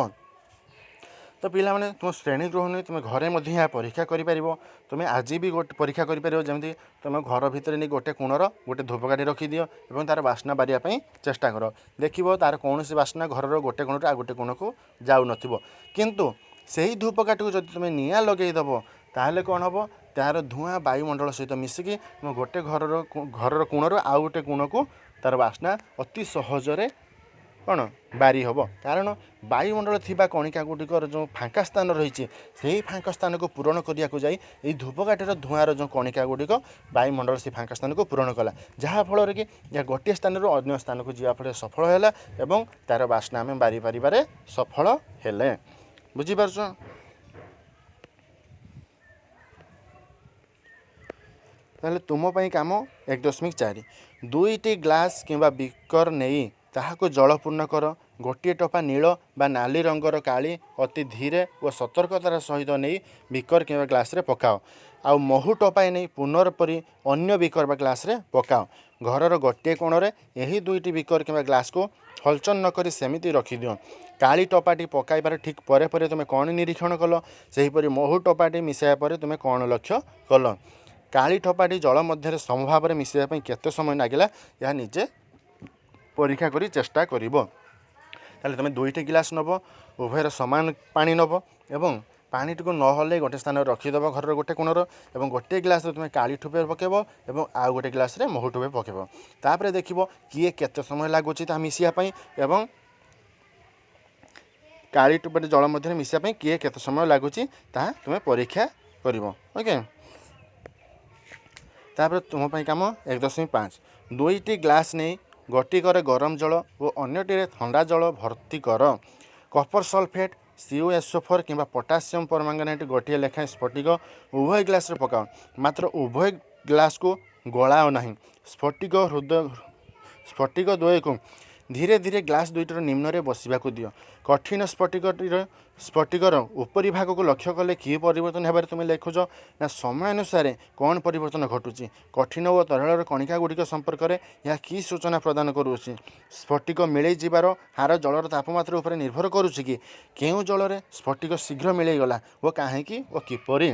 ତ ପିଲାମାନେ, ତୁମ ଶ୍ରେଣୀ ଗୃହ ନୁହେଁ, ତୁମେ ଘରେ ମଧ୍ୟ ଏହା ପରୀକ୍ଷା କରିପାରିବ। ତୁମେ ଆଜି ବି ଗୋଟେ ପରୀକ୍ଷା କରିପାରିବ। ଯେମିତି ତୁମେ ଘର ଭିତରେ ନେଇ ଗୋଟେ କୋଣର ଗୋଟେ ଧୂପକାଠି ରଖିଦିଅ ଏବଂ ତା'ର ବାସ୍ନା ବାରିବା ପାଇଁ ଚେଷ୍ଟା କର। ଦେଖିବ, ତା'ର କୌଣସି ବାସ୍ନା ଘରର ଗୋଟେ କୋଣରୁ ଆଉ ଗୋଟେ କୋଣକୁ ଯାଉନଥିବ। କିନ୍ତୁ ସେହି ଧୂପକାଠିକୁ ଯଦି ତୁମେ ନିଆଁ ଲଗେଇଦେବ, ତାହେଲେ କ'ଣ ହେବ? ତା'ର ଧୂଆଁ ବାୟୁମଣ୍ଡଳ ସହିତ ମିଶିକି ତୁମ ଗୋଟେ ଘରର କୋଣରୁ ଆଉ ଗୋଟେ କୋଣକୁ ତା'ର ବାସ୍ନା ଅତି ସହଜରେ କ'ଣ ବାରି ହେବ। କାରଣ ବାୟୁମଣ୍ଡଳ ଥିବା କଣିକା ଗୁଡ଼ିକର ଯେଉଁ ଫାଙ୍କା ସ୍ଥାନ ରହିଛି, ସେହି ଫାଙ୍କା ସ୍ଥାନକୁ ପୂରଣ କରିବାକୁ ଯାଇ ଏହି ଧୂପକାଠିର ଧୂଆଁର ଯେଉଁ କଣିକା ଗୁଡ଼ିକ ବାୟୁମଣ୍ଡଳ ସେହି ଫାଙ୍କା ସ୍ଥାନକୁ ପୂରଣ କଲା, ଯାହାଫଳରେ କି ଏହା ଗୋଟିଏ ସ୍ଥାନରୁ ଅନ୍ୟ ସ୍ଥାନକୁ ଯିବା ଫଳରେ ସଫଳ ହେଲା ଏବଂ ତା'ର ବାସ୍ନା ଆମେ ବାରି ପାରିବାରେ ସଫଳ ହେଲେ। ବୁଝିପାରୁଛ? ତାହେଲେ ତୁମ ପାଇଁ କାମ 1.4। ଦୁଇଟି ଗ୍ଲାସ୍ କିମ୍ବା ବିକର ନେଇ ତାହାକୁ ଜଳପୂର୍ଣ୍ଣ କର। ଗୋଟିଏ ଟୋପା ନୀଳ ବା ନାଲି ରଙ୍ଗର କାଳି ଅତି ଧୀରେ ଓ ସତର୍କତାର ସହିତ ନେଇ ବିକର କିମ୍ବା ଗ୍ଲାସ୍ରେ ପକାଅ। ଆଉ ମହୁ ଟୋପାଏ ନେଇ ପୁନର୍ପରି ଅନ୍ୟ ବିକର ବା ଗ୍ଲାସ୍ରେ ପକାଅ। ଘରର ଗୋଟିଏ କୋଣରେ ଏହି ଦୁଇଟି ବିକର କିମ୍ବା ଗ୍ଲାସ୍କୁ ହଲଚଲ ନ କରି ସେମିତି ରଖିଦିଅ। କାଳି ଟୋପାଟି ପକାଇବାର ଠିକ୍ ପରେ ପରେ ତୁମେ କ'ଣ ନିରୀକ୍ଷଣ କଲ? ସେହିପରି ମହୁ ଟୋପାଟି ମିଶାଇବା ପରେ ତୁମେ କ'ଣ ଲକ୍ଷ୍ୟ କଲ? କାଳି ଟୋପାଟି ଜଳ ମଧ୍ୟରେ ସମଭାବରେ ମିଶାଇବା ପାଇଁ କେତେ ସମୟ ଲାଗିଲା? ଏହା ନିଜେ ପରୀକ୍ଷା କରି ଚେଷ୍ଟା କରିବ। ତାହେଲେ ତୁମେ ଦୁଇଟି ଗିଲାସ ନେବ, ଉଭୟର ସମାନ ପାଣି ନେବ ଏବଂ ପାଣିଟିକୁ ନ ହଲେଇ ଗୋଟେ ସ୍ଥାନରେ ରଖିଦେବ ଘରର ଗୋଟେ କୋଣର ଏବଂ ଗୋଟିଏ ଗ୍ଲାସ୍ରେ ତୁମେ କାଳି ଠୋପେ ପକାଇବ ଏବଂ ଆଉ ଗୋଟେ ଗ୍ଲାସ୍ରେ ମହୁ ଠୋପେ ପକାଇବ। ତାପରେ ଦେଖିବ କିଏ କେତେ ସମୟ ଲାଗୁଛି ତାହା ମିଶିବା ପାଇଁ ଏବଂ କାଳି ଟୋପାଟି ଜଳ ମଧ୍ୟରେ ମିଶିବା ପାଇଁ କିଏ କେତେ ସମୟ ଲାଗୁଛି, ତାହା ତୁମେ ପରୀକ୍ଷା କରିବ। ଓକେ, ତାପରେ ତୁମ ପାଇଁ କାମ 1.5। ଦୁଇଟି ଗ୍ଲାସ୍ ନେଇ ଗୋଟିକରେ ଗରମ ଜଳ ଓ ଅନ୍ୟଟିରେ ଥଣ୍ଡା ଜଳ ଭର୍ତ୍ତି କର। କପର ସଲଫେଟ୍ CuSO4 କିମ୍ବା ପଟାସିୟମ୍ ପରମାଙ୍ଗାନେଟ୍ ଗୋଟିଏ ଲେଖାଏଁ ସ୍ଫଟିକ ଉଭୟ ଗ୍ଲାସ୍ରେ ପକାଅ। ମାତ୍ର ଉଭୟ ଗ୍ଲାସ୍କୁ ଗୋଳାଅ ନାହିଁ। ସ୍ଫଟିକ ଦ୍ୱୟକୁ ଧୀରେ ଧୀରେ ଗ୍ଲାସ୍ ଦୁଇଟିର ନିମ୍ନରେ ବସିବାକୁ ଦିଅ। କଠିନ ସ୍ଫଟିକର ଉପରି ଭାଗକୁ ଲକ୍ଷ୍ୟ କଲେ କି ପରିବର୍ତ୍ତନ ହେବାରେ ତୁମେ ଲେଖୁଛ ନା ସମୟାନୁସାରେ କ'ଣ ପରିବର୍ତ୍ତନ ଘଟୁଛି? କଠିନ ଓ ତରଳର କଣିକା ଗୁଡ଼ିକ ସମ୍ପର୍କରେ ଏହା କି ସୂଚନା ପ୍ରଦାନ କରୁଅଛି? ସ୍ଫଟିକ ମିଳେଇ ଯିବାର ହାର ଜଳର ତାପମାତ୍ରା ଉପରେ ନିର୍ଭର କରୁଛି କି? କେଉଁ ଜଳରେ ସ୍ଫଟିକ ଶୀଘ୍ର ମିଳେଇଗଲା ଓ କାହିଁକି ଓ କିପରି?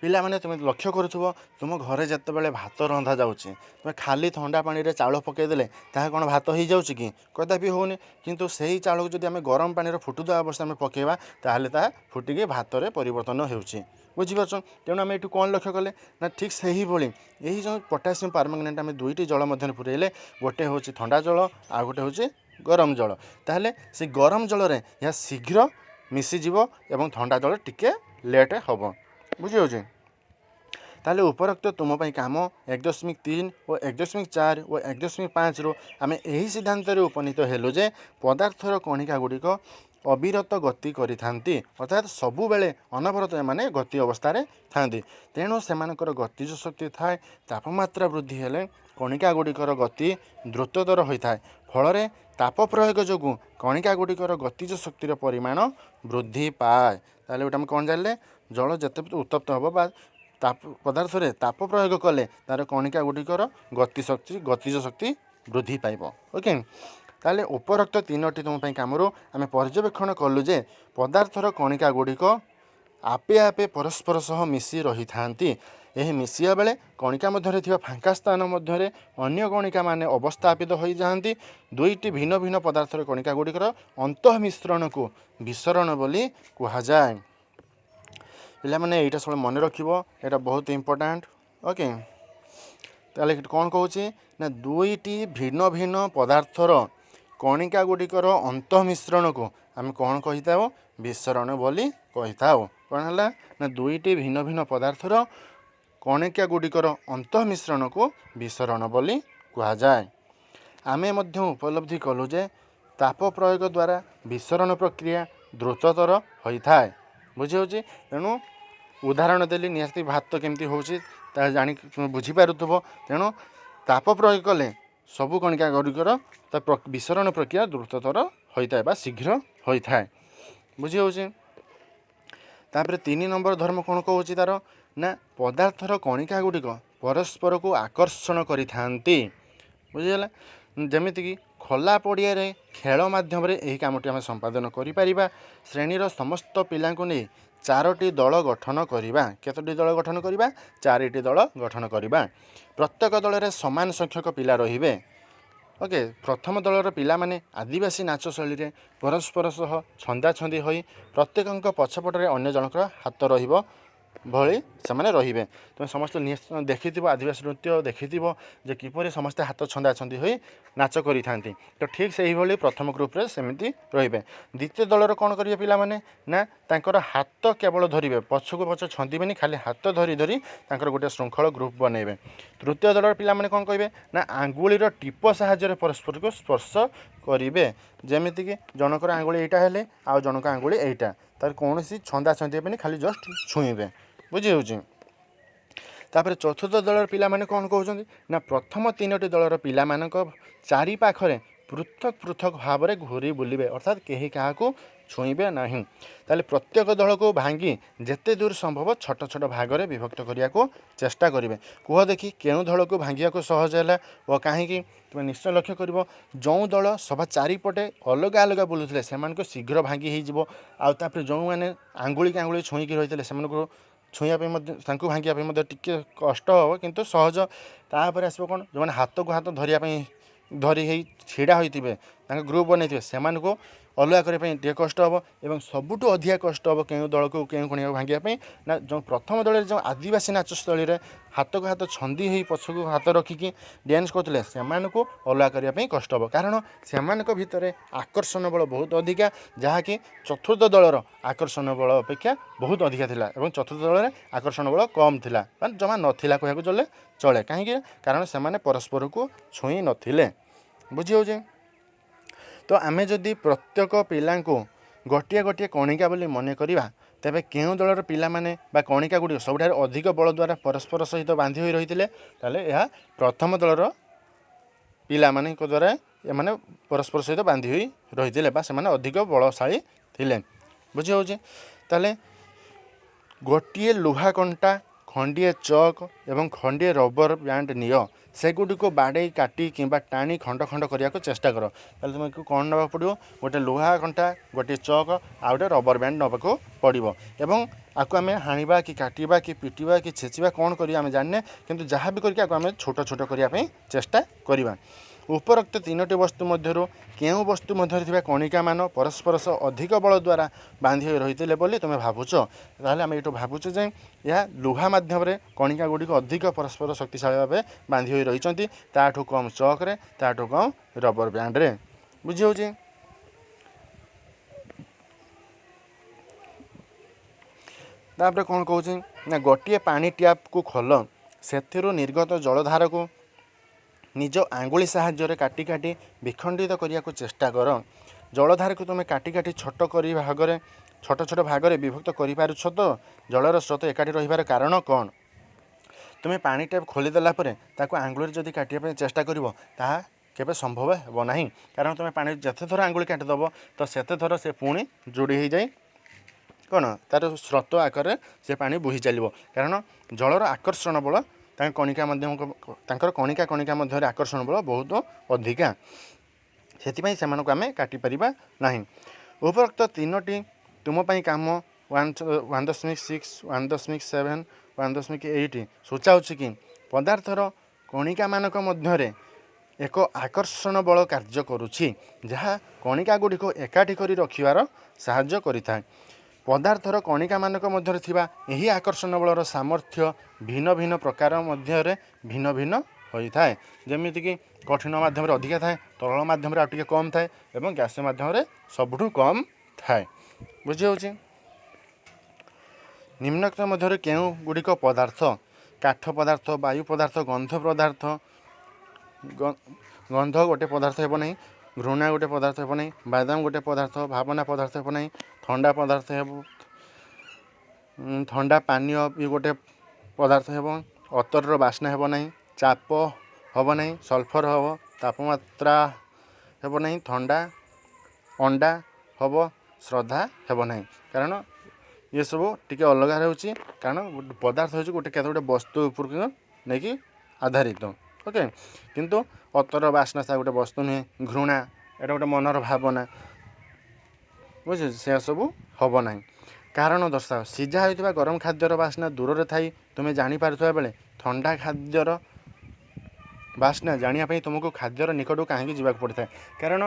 ପିଲାମାନେ, ତୁମେ ଲକ୍ଷ୍ୟ କରୁଥିବ, ତୁମ ଘରେ ଯେତେବେଳେ ଭାତ ରନ୍ଧା ଯାଉଛି, ତୁମେ ଖାଲି ଥଣ୍ଡା ପାଣିରେ ଚାଉଳ ପକାଇଦେଲେ ତାହା କ'ଣ ଭାତ ହେଇଯାଉଛି କି? କଦାପି ହେଉନି। କିନ୍ତୁ ସେହି ଚାଉଳକୁ ଯଦି ଆମେ ଗରମ ପାଣିରେ ଫୁଟୁଥିବା ଅବସ୍ଥାରେ ଆମେ ପକାଇବା, ତାହେଲେ ତାହା ଫୁଟିକି ଭାତରେ ପରିବର୍ତ୍ତନ ହେଉଛି। ବୁଝିପାରୁଛ? ତେଣୁ ଆମେ ଏଠୁ କ'ଣ ଲକ୍ଷ୍ୟ କଲେ ନା, ଠିକ୍ ସେହିଭଳି ଏହି ଯେଉଁ ପଟାସିୟମ୍ ପାରମାଙ୍ଗନେଟ୍ ଆମେ ଦୁଇଟି ଜଳ ମଧ୍ୟରେ ପୁରାଇଲେ, ଗୋଟେ ହେଉଛି ଥଣ୍ଡା ଜଳ, ଆଉ ଗୋଟେ ହେଉଛି ଗରମ ଜଳ, ତାହେଲେ ସେ ଗରମ ଜଳରେ ଏହା ଶୀଘ୍ର ମିଶିଯିବ ଏବଂ ଥଣ୍ଡା ଜଳ ଟିକେ ଲେଟ୍ ହେବ। ବୁଝିହେଉଛି? ତାହେଲେ ଉପରୋକ୍ତ ତୁମ ପାଇଁ କାମ 1.3 ଓ 1.4 ଓ 1.5ରୁ ଆମେ ଏହି ସିଦ୍ଧାନ୍ତରେ ଉପନୀତ ହେଲୁ ଯେ ପଦାର୍ଥର କଣିକା ଗୁଡ଼ିକ ଅବିରତ ଗତି କରିଥାନ୍ତି, ଅର୍ଥାତ୍ ସବୁବେଳେ ଅନବରତ ଏମାନେ ଗତି ଅବସ୍ଥାରେ ଥାନ୍ତି। ତେଣୁ ସେମାନଙ୍କର ଗତିଜ ଶକ୍ତି ଥାଏ। ତାପମାତ୍ରା ବୃଦ୍ଧି ହେଲେ କଣିକା ଗୁଡ଼ିକର ଗତି ଦ୍ରୁତତର ହୋଇଥାଏ। ଫଳରେ ତାପ ପ୍ରୟୋଗ ଯୋଗୁଁ କଣିକା ଗୁଡ଼ିକର ଗତିଜ ଶକ୍ତିର ପରିମାଣ ବୃଦ୍ଧି ପାଏ। ତାହେଲେ ଗୋଟେ ଆମେ କ'ଣ ଜାଣିଲେ? ଜଳ ଯେତେ ଉତ୍ତପ୍ତ ହେବ ବା ତାପ ପଦାର୍ଥରେ ତାପ ପ୍ରୟୋଗ କଲେ ତା'ର କଣିକା ଗୁଡ଼ିକର ଗତି ଶକ୍ତି, ଗତିଜ ଶକ୍ତି ବୃଦ୍ଧି ପାଇବ। ଓକେ, ତାହେଲେ ଉପରୋକ୍ତ ତିନୋଟି ତୁମ ପାଇଁ କାମରୁ ଆମେ ପର୍ଯ୍ୟବେକ୍ଷଣ କଲୁ ଯେ ପଦାର୍ଥର କଣିକା ଗୁଡ଼ିକ ଆପେ ଆପେ ପରସ୍ପର ସହ ମିଶି ରହିଥାନ୍ତି। ଏହି ମିଶିବା ବେଳେ କଣିକା ମଧ୍ୟରେ ଥିବା ଫାଙ୍କା ସ୍ଥାନ ମଧ୍ୟରେ ଅନ୍ୟ କଣିକାମାନେ ଅବସ୍ଥାପିତ ହୋଇଯାଆନ୍ତି। ଦୁଇଟି ଭିନ୍ନ ଭିନ୍ନ ପଦାର୍ଥର କଣିକା ଗୁଡ଼ିକର ଅନ୍ତଃମିଶ୍ରଣକୁ ବିସରଣ ବୋଲି କୁହାଯାଏ। ପିଲାମାନେ, ଏଇଟା ସବୁବେଳେ ମନେ ରଖିବ, ଏଇଟା ବହୁତ ଇମ୍ପୋର୍ଟାଣ୍ଟ। ଓକେ, ତାହେଲେ ଏଠି କ'ଣ କହୁଛି ନା ଦୁଇଟି ଭିନ୍ନ ଭିନ୍ନ ପଦାର୍ଥର କଣିକା ଗୁଡ଼ିକର ଅନ୍ତଃମିଶ୍ରଣକୁ ଆମେ କ'ଣ କହିଥାଉ? ବିସରଣ ବୋଲି କହିଥାଉ। କ'ଣ ହେଲା ନା ଦୁଇଟି ଭିନ୍ନ ଭିନ୍ନ ପଦାର୍ଥର କଣିକା ଗୁଡ଼ିକର ଅନ୍ତଃମିଶ୍ରଣକୁ ବିସରଣ ବୋଲି କୁହାଯାଏ। ଆମେ ମଧ୍ୟ ଉପଲବ୍ଧି କଲୁ ଯେ ତାପ ପ୍ରୟୋଗ ଦ୍ୱାରା ବିସରଣ ପ୍ରକ୍ରିୟା ଦ୍ରୁତତର ହୋଇଥାଏ। ବୁଝିହେଉଛି? ତେଣୁ ଉଦାହରଣ ଦେଲି, ନିହାତି ଭାତ କେମିତି ହେଉଛି ତାହା ଜାଣି ବୁଝିପାରୁଥିବ। ତେଣୁ ତାପ ପ୍ରୟୋଗ କଲେ ସବୁ କଣିକା ଗୁଡ଼ିକର ତା ବିସରଣ ପ୍ରକ୍ରିୟା ଦ୍ରୁତତର ହୋଇଥାଏ ବା ଶୀଘ୍ର ହୋଇଥାଏ। ବୁଝିହେଉଛି? ତାପରେ 3 ନମ୍ବର ଧର୍ମ କ'ଣ କହୁଛି ତାର ନା ପଦାର୍ଥର କଣିକା ଗୁଡ଼ିକ ପରସ୍ପରକୁ ଆକର୍ଷଣ କରିଥାନ୍ତି। ବୁଝିଗଲା? ଯେମିତିକି ଖୋଲା ପଡ଼ିଆରେ ଖେଳ ମାଧ୍ୟମରେ ଏହି କାମଟି ଆମେ ସମ୍ପାଦନ କରିପାରିବା। ଶ୍ରେଣୀର ସମସ୍ତ ପିଲାଙ୍କୁ ନେଇ 4ଟି ଦଳ ଗଠନ କରିବା। କେତୋଟି ଦଳ ଗଠନ କରିବା? 4ଟି ଦଳ ଗଠନ କରିବା। ପ୍ରତ୍ୟେକ ଦଳରେ ସମାନ ସଂଖ୍ୟକ ପିଲା ରହିବେ। ଓକେ, ପ୍ରଥମ ଦଳର ପିଲାମାନେ ଆଦିବାସୀ ନାଚ ଶୈଳୀରେ ପରସ୍ପର ସହ ଛନ୍ଦାଛନ୍ଦି ହୋଇ ପ୍ରତ୍ୟେକଙ୍କ ପଛପଟରେ ଅନ୍ୟ ଜଣଙ୍କର ହାତ ରହିବ ଭଳି ସେମାନେ ରହିବେ। ତୁମେ ସମସ୍ତେ ନିଶ୍ଚୟ ଦେଖିଥିବ, ଆଦିବାସୀ ନୃତ୍ୟ ଦେଖିଥିବ ଯେ କିପରି ସମସ୍ତେ ହାତ ଛନ୍ଦାଛନ୍ଦି ହୋଇ ନାଚ କରିଥାନ୍ତି। ତ ଠିକ୍ ସେହିଭଳି ପ୍ରଥମ ଗ୍ରୁପ୍ରେ ସେମିତି ରହିବେ। ଦ୍ୱିତୀୟ ଦଳର କ'ଣ କରିବେ ପିଲାମାନେ ନା ତାଙ୍କର ହାତ କେବଳ ଧରିବେ, ପଛକୁ ପଛ ଛନ୍ଦିବେନି, ଖାଲି ହାତ ଧରି ଧରି ତାଙ୍କର ଗୋଟେ ଶୃଙ୍ଖଳ ଗ୍ରୁପ୍ ବନେଇବେ। ତୃତୀୟ ଦଳର ପିଲାମାନେ କ'ଣ କରିବେ ନା ଆଙ୍ଗୁଳିର ଟିପ ସାହାଯ୍ୟରେ ପରସ୍ପରକୁ ସ୍ପର୍ଶ କରିବେ। ଯେମିତିକି ଜଣଙ୍କର ଆଙ୍ଗୁଳି ଏଇଟା ହେଲେ ଆଉ ଜଣଙ୍କ ଆଙ୍ଗୁଳି ଏଇଟା, ତାର କୌଣସି ଛନ୍ଦାଛନ୍ଦି ହେବେନି, ଖାଲି ଜଷ୍ଟ ଛୁଇଁବେ। ବୁଝିହେଉଛି? ତାପରେ ଚତୁର୍ଥ ଦଳର ପିଲାମାନେ କ'ଣ କହୁଛନ୍ତି ନା ପ୍ରଥମ 3ଟି ଦଳର ପିଲାମାନଙ୍କ ଚାରିପାଖରେ ପୃଥକ ପୃଥକ ଭାବରେ ଘୂରି ବୁଲିବେ, ଅର୍ଥାତ୍ କେହି କାହାକୁ ଛୁଇଁବେ ନାହିଁ। ତାହେଲେ ପ୍ରତ୍ୟେକ ଦଳକୁ ଭାଙ୍ଗି ଯେତେ ଦୂର ସମ୍ଭବ ଛୋଟ ଛୋଟ ଭାଗରେ ବିଭକ୍ତ କରିବାକୁ ଚେଷ୍ଟା କରିବେ। କୁହ ଦେଖି, କେଉଁ ଦଳକୁ ଭାଙ୍ଗିବାକୁ ସହଜ ହେଲା ଓ କାହିଁକି? ତୁମେ ନିଶ୍ଚୟ ଲକ୍ଷ୍ୟ କରିବ, ଯେଉଁ ଦଳ ସଭା ଚାରିପଟେ ଅଲଗା ଅଲଗା ବୁଲୁଥିଲେ ସେମାନଙ୍କୁ ଶୀଘ୍ର ଭାଙ୍ଗି ହେଇଯିବ। ଆଉ ତାପରେ ଯେଉଁମାନେ ଆଙ୍ଗୁଳିକି ଆଙ୍ଗୁଳି ଛୁଇଁକି ରହିଥିଲେ ସେମାନଙ୍କୁ ଛୁଇଁବା ପାଇଁ ମଧ୍ୟ, ତାଙ୍କୁ ଭାଙ୍ଗିବା ପାଇଁ ମଧ୍ୟ ଟିକେ କଷ୍ଟ ହେବ, କିନ୍ତୁ ସହଜ। ତାପରେ ଆସିବ କ'ଣ? ଯେଉଁମାନେ ହାତକୁ ହାତ ଧରିବା ପାଇଁ ଧରି ହେଇ ଛିଡ଼ା ହୋଇଥିବେ, ତାଙ୍କ ଗ୍ରୁପ୍ ବନେଇଥିବେ, ସେମାନଙ୍କୁ ଅଲଗା କରିବା ପାଇଁ ଟିକେ କଷ୍ଟ ହେବ। ଏବଂ ସବୁଠୁ ଅଧିକା କଷ୍ଟ ହେବ କେଉଁ ଦଳକୁ, କେଉଁ କଣିକାକୁ ଭାଙ୍ଗିବା ପାଇଁ ନା ଯେଉଁ ପ୍ରଥମ ଦଳରେ ଯେଉଁ ଆଦିବାସୀ ନାଚସ୍ଥଳୀରେ ହାତକୁ ହାତ ଛନ୍ଦି ହେଇ ପଛକୁ ହାତ ରଖିକି ଡ୍ୟାନ୍ସ କରୁଥିଲେ, ସେମାନଙ୍କୁ ଅଲଗା କରିବା ପାଇଁ କଷ୍ଟ ହେବ। କାରଣ ସେମାନଙ୍କ ଭିତରେ ଆକର୍ଷଣ ବଳ ବହୁତ ଅଧିକା, ଯାହାକି ଚତୁର୍ଥ ଦଳର ଆକର୍ଷଣ ବଳ ଅପେକ୍ଷା ବହୁତ ଅଧିକା ଥିଲା। ଏବଂ ଚତୁର୍ଥ ଦଳରେ ଆକର୍ଷଣ ବଳ କମ୍ ଥିଲା ବା ଜମା ନଥିଲା କହିବାକୁ ଚଳେ ଚଳେ। କାହିଁକି? କାରଣ ସେମାନେ ପରସ୍ପରକୁ ଛୁଇଁ ନଥିଲେ। ବୁଝିହେଉଛି? ତ ଆମେ ଯଦି ପ୍ରତ୍ୟେକ ପିଲାଙ୍କୁ ଗୋଟିଏ ଗୋଟିଏ କଣିକା ବୋଲି ମନେ କରିବା, ତେବେ କେଉଁ ଦଳର ପିଲାମାନେ ବା କଣିକା ଗୁଡ଼ିକ ସବୁଠାରୁ ଅଧିକ ବଳ ଦ୍ୱାରା ପରସ୍ପର ସହିତ ବାନ୍ଧି ହୋଇ ରହିଥିଲେ? ତାହେଲେ ଏହା ପ୍ରଥମ ଦଳର ପିଲାମାନଙ୍କ ଦ୍ୱାରା ଏମାନେ ପରସ୍ପର ସହିତ ବାନ୍ଧି ହୋଇ ରହିଥିଲେ ବା ସେମାନେ ଅଧିକ ବଳଶାଳୀ ଥିଲେ। ବୁଝିହେଉଛି? ତାହେଲେ ଗୋଟିଏ ଲୁହା କଣ୍ଟା, ଖଣ୍ଡିଏ ଚକ୍ ଏବଂ ଖଣ୍ଡିଏ ରବର ବ୍ୟାଣ୍ଡ ନିଅ। ସେଗୁଡ଼ିକୁ ବାଡ଼େଇ କାଟି କିମ୍ବା ଟାଣି ଖଣ୍ଡ ଖଣ୍ଡ କରିବାକୁ ଚେଷ୍ଟା କର। ତାହେଲେ ତୁମକୁ କ'ଣ ନେବାକୁ ପଡ଼ିବ? ଗୋଟେ ଲୁହା କଣ୍ଟା, ଗୋଟିଏ ଚକ୍ ଆଉ ଗୋଟେ ରବର ବ୍ୟାଣ୍ଡ ନେବାକୁ ପଡ଼ିବ। ଏବଂ ଆକୁ ଆମେ ହାଣିବା କି କାଟିବା କି ପିଟିବା କି ଛେଚିବା, କ'ଣ କରିବା ଆମେ ଜାଣିନେ, କିନ୍ତୁ ଯାହା ବି କରିକି ଆକୁ ଆମେ ଛୋଟ ଛୋଟ କରିବା ପାଇଁ ଚେଷ୍ଟା କରିବା। ଉପରୋକ୍ତ 3ଟି ବସ୍ତୁ ମଧ୍ୟରୁ କେଉଁ ବସ୍ତୁ ମଧ୍ୟରେ ଥିବା କଣିକାମାନ ପରସ୍ପର ସହ ଅଧିକ ବଳ ଦ୍ୱାରା ବାନ୍ଧି ହୋଇ ରହିଥିଲେ ବୋଲି ତୁମେ ଭାବୁଛ? ତାହେଲେ ଆମେ ଏଇଠୁ ଭାବୁଛେ ଯେ ଏହା ଲୁହା ମାଧ୍ୟମରେ କଣିକା ଗୁଡ଼ିକ ଅଧିକ ପରସ୍ପର ଶକ୍ତିଶାଳୀ ଭାବେ ବାନ୍ଧି ହୋଇ ରହିଛନ୍ତି, ତାଠୁ କମ୍ ଚକ୍ରେ, ତାଠୁ କମ୍ ରବର ବ୍ୟାଣ୍ଡରେ। ବୁଝିହେଉଛି? ତାପରେ କ'ଣ କହୁଛି ନା ଗୋଟିଏ ପାଣି ଟ୍ୟାପ୍କୁ ଖୋଲ, ସେଥିରୁ ନିର୍ଗତ ଜଳଧାରକୁ ନିଜ ଆଙ୍ଗୁଳି ସାହାଯ୍ୟରେ କାଟି କାଟି ବିଖଣ୍ଡିତ କରିବାକୁ ଚେଷ୍ଟା କର। ଜଳଧାରାକୁ ତୁମେ କାଟି କାଟି ଛୋଟ କରି ଭାଗରେ, ଛୋଟ ଛୋଟ ଭାଗରେ ବିଭକ୍ତ କରିପାରୁଛ ତ? ଜଳର ସ୍ରୋତ ଏକାଠି ରହିବାର କାରଣ କ'ଣ? ତୁମେ ପାଣି ଟ୍ୟାପ୍ ଖୋଲିଦେଲା ପରେ ତାକୁ ଆଙ୍ଗୁଳିରେ ଯଦି କାଟିବା ପାଇଁ ଚେଷ୍ଟା କରିବ, ତାହା କେବେ ସମ୍ଭବ ହେବ ନାହିଁ। କାରଣ ତୁମେ ପାଣି ଯେତେ ଥର ଆଙ୍ଗୁଳି କାଟିଦେବ ତ ସେତେ ଥର ସେ ପୁଣି ଯୋଡ଼ି ହେଇଯାଇ କ'ଣ ତା'ର ସ୍ରୋତ ଆକାରରେ ସେ ପାଣି ବୋହି ଚାଲିବ। କାରଣ ଜଳର ଆକର୍ଷଣ ବଳ ତାଙ୍କ କଣିକା ମଧ୍ୟ, ତାଙ୍କର କଣିକା କଣିକା ମଧ୍ୟରେ ଆକର୍ଷଣ ବଳ ବହୁତ ଅଧିକା। ସେଥିପାଇଁ ସେମାନଙ୍କୁ ଆମେ କାଟିପାରିବା ନାହିଁ। ଉପରୋକ୍ତ ତିନୋଟି ତୁମ ପାଇଁ କାମ 1, 1.6, 1.7, 1.8 ସୂଚାଉଛି କି ପଦାର୍ଥର କଣିକାମାନଙ୍କ ମଧ୍ୟରେ ଏକ ଆକର୍ଷଣ ବଳ କାର୍ଯ୍ୟ କରୁଛି, ଯାହା କଣିକା ଗୁଡ଼ିକୁ ଏକାଠି କରି ରଖିବାର ସାହାଯ୍ୟ କରିଥାଏ। ପଦାର୍ଥର କଣିକାମାନଙ୍କ ମଧ୍ୟରେ ଥିବା ଏହି ଆକର୍ଷଣ ବଳର ସାମର୍ଥ୍ୟ ଭିନ୍ନ ଭିନ୍ନ ପ୍ରକାର ମଧ୍ୟରେ ଭିନ୍ନ ଭିନ୍ନ ହୋଇଥାଏ। ଯେମିତିକି କଠିନ ମାଧ୍ୟମରେ ଅଧିକା ଥାଏ, ତରଳ ମାଧ୍ୟମରେ ଆଉ ଟିକେ କମ୍ ଥାଏ ଏବଂ ଗ୍ୟାସ ମାଧ୍ୟମରେ ସବୁଠୁ କମ୍ ଥାଏ। ବୁଝି ହେଉଛି? ନିମ୍ନୋକ୍ତ ମଧ୍ୟରେ କେଉଁ ଗୁଡ଼ିକ ପଦାର୍ଥ? କାଠ ପଦାର୍ଥ, ବାୟୁ ପଦାର୍ଥ, ଗନ୍ଧ ପଦାର୍ଥ। ଗନ୍ଧ ଗୋଟେ ପଦାର୍ଥ ହେବ ନାହିଁ। ଘୃଣା ଗୋଟେ ପଦାର୍ଥ ହେବ ନାହିଁ। ବାଦାମ ଗୋଟେ ପଦାର୍ଥ। ଭାବନା ପଦାର୍ଥ ହେବ ନାହିଁ। ଥଣ୍ଡା ପଦାର୍ଥ ହେବ। ଥଣ୍ଡା ପାନୀୟ ବି ଗୋଟେ ପଦାର୍ଥ ହେବ। ଅତରର ବାସ୍ନା ହେବ ନାହିଁ। ଚାପ ହେବ ନାହିଁ। ସଲଫର ହେବ। ତାପମାତ୍ରା ହେବ ନାହିଁ। ଥଣ୍ଡା ଅଣ୍ଡା ହେବ। ଶ୍ରଦ୍ଧା ହେବ ନାହିଁ। କାରଣ ଏସବୁ ଟିକେ ଅଲଗା ରହୁଛି। କାରଣ ପଦାର୍ଥ ହେଉଛି ଗୋଟେ କେତେ ଗୋଟେ ବସ୍ତୁ ଉପରକୁ ନେଇକି ଆଧାରିତ। ଓକେ, କିନ୍ତୁ ଅତର ବାସ୍ନା ତା ଗୋଟେ ବସ୍ତୁ ନୁହେଁ। ଘୃଣା ଏଇଟା ଗୋଟେ ମନର ଭାବନା। ବୁଝୁଛି, ସେ ସବୁ ହେବ ନାହିଁ। କାରଣ ଦର୍ଶାଅ। ସିଝା ହୋଇଥିବା ଗରମ ଖାଦ୍ୟର ବାସ୍ନା ଦୂରରେ ଥାଇ ତୁମେ ଜାଣିପାରୁଥିବା ବେଳେ ଥଣ୍ଡା ଖାଦ୍ୟର ବାସ୍ନା ଜାଣିବା ପାଇଁ ତୁମକୁ ଖାଦ୍ୟର ନିକଟକୁ କାହିଁକି ଯିବାକୁ ପଡ଼ିଥାଏ? କାରଣ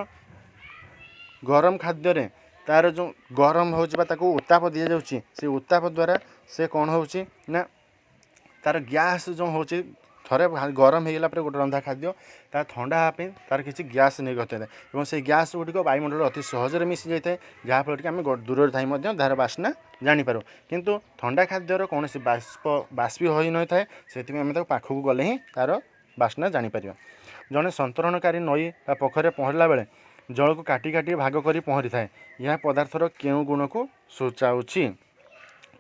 ଗରମ ଖାଦ୍ୟରେ ତା'ର ଯେଉଁ ଗରମ ହେଉଛି ବା ତାକୁ ଉତ୍ତାପ ଦିଆଯାଉଛି, ସେ ଉତ୍ତାପ ଦ୍ୱାରା ସେ କ'ଣ ହେଉଛି ନା ତା'ର ଗ୍ୟାସ୍ ଯେଉଁ ହେଉଛି, ଥରେ ଗରମ ହେଇଗଲା ପରେ ଗୋଟେ ରନ୍ଧା ଖାଦ୍ୟ ତା ଥଣ୍ଡା ହେବା ପାଇଁ ତା'ର କିଛି ଗ୍ୟାସ୍ ନିର୍ଗତ ହୋଇଥାଏ ଏବଂ ସେଇ ଗ୍ୟାସ୍ ଗୁଡ଼ିକ ବାୟୁମଣ୍ଡଳରେ ଅତି ସହଜରେ ମିଶି ଯାଇଥାଏ, ଯାହାଫଳରେ କି ଆମେ ଦୂରରେ ଥାଇ ମଧ୍ୟ ତାହାର ବାସ୍ନା ଜାଣିପାରୁ। କିନ୍ତୁ ଥଣ୍ଡା ଖାଦ୍ୟର କୌଣସି ବାଷ୍ପ ବାଷ୍ପୀ ହୋଇନଥାଏ। ସେଥିପାଇଁ ଆମେ ତାକୁ ପାଖକୁ ଗଲେ ହିଁ ତା'ର ବାସ୍ନା ଜାଣିପାରିବା। ଜଣେ ସନ୍ତରଣକାରୀ ନଈ ବା ପୋଖରୀରେ ପହଁରିଲା ବେଳେ ଜଳକୁ କାଟି କାଟି ଭାଗ କରି ପହଁରିଥାଏ। ଏହା ପଦାର୍ଥର କେଉଁ ଗୁଣକୁ ସୂଚାଉଛି?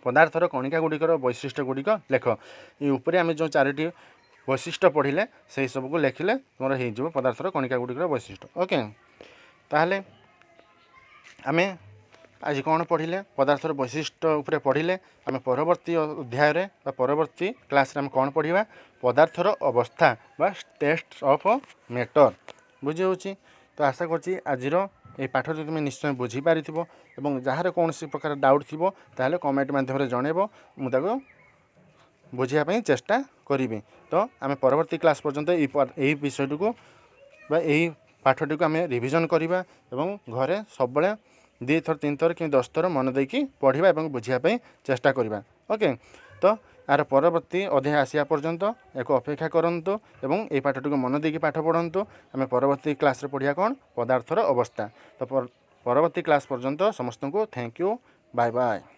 ପଦାର୍ଥର କଣିକା ଗୁଡ଼ିକର ବୈଶିଷ୍ଟ୍ୟ ଗୁଡ଼ିକ ଲେଖ। ଏ ଉପରେ ଆମେ ଯେଉଁ ଚାରୋଟି ବୈଶିଷ୍ଟ୍ୟ ପଢ଼ିଲେ, ସେଇ ସବୁକୁ ଲେଖିଲେ ତୁମର ହେଇଯିବ ପଦାର୍ଥର କଣିକା ଗୁଡ଼ିକର ବୈଶିଷ୍ଟ୍ୟ। ଓକେ, ତାହେଲେ ଆମେ ଆଜି କ'ଣ ପଢ଼ିଲେ? ପଦାର୍ଥର ବୈଶିଷ୍ଟ୍ୟ ଉପରେ ପଢ଼ିଲେ। ଆମେ ପରବର୍ତ୍ତୀ ଅଧ୍ୟାୟରେ ବା ପରବର୍ତ୍ତୀ କ୍ଲାସ୍ରେ ଆମେ କ'ଣ ପଢ଼ିବା? ପଦାର୍ଥର ଅବସ୍ଥା ବା ଷ୍ଟେଟ୍ ଅଫ୍ ମେଟର୍। ବୁଝି ହେଉଛି ତ? ଆଶା କରୁଛି ଆଜିର ଏଇ ପାଠଟି ତୁମେ ନିଶ୍ଚୟ ବୁଝିପାରିଥିବ ଏବଂ ଯାହାର କୌଣସି ପ୍ରକାର ଡାଉଟ୍ ଥିବ, ତାହେଲେ କମେଣ୍ଟ ମାଧ୍ୟମରେ ଜଣାଇବ। ମୁଁ ତାକୁ ବୁଝିବା ପାଇଁ ଚେଷ୍ଟା କରିବି। ତ ଆମେ ପରବର୍ତ୍ତୀ କ୍ଲାସ୍ ପର୍ଯ୍ୟନ୍ତ ଏଇ ବିଷୟଟିକୁ ବା ଏଇ ପାଠଟିକୁ ଆମେ ରିଭିଜନ୍ କରିବା ଏବଂ ଘରେ ସବୁବେଳେ ଦୁଇଥର, ତିନିଥର କି 10 ଥର ମନ ଦେଇକି ପଢ଼ିବା ଏବଂ ବୁଝିବା ପାଇଁ ଚେଷ୍ଟା କରିବା। ଓକେ, ତ ଏହାର ପରବର୍ତ୍ତୀ ଅଧ୍ୟାୟ ଆସିବା ପର୍ଯ୍ୟନ୍ତ ଏହାକୁ ଅପେକ୍ଷା କରନ୍ତୁ ଏବଂ ଏଇ ପାଠଟିକୁ ମନ ଦେଇକି ପାଠ ପଢ଼ନ୍ତୁ। ଆମେ ପରବର୍ତ୍ତୀ କ୍ଲାସ୍ରେ ପଢ଼ିବା କ'ଣ? ପଦାର୍ଥର ଅବସ୍ଥା। ତ ପରବର୍ତ୍ତୀ କ୍ଲାସ୍ ପର୍ଯ୍ୟନ୍ତ ସମସ୍ତଙ୍କୁ thank you, bye bye.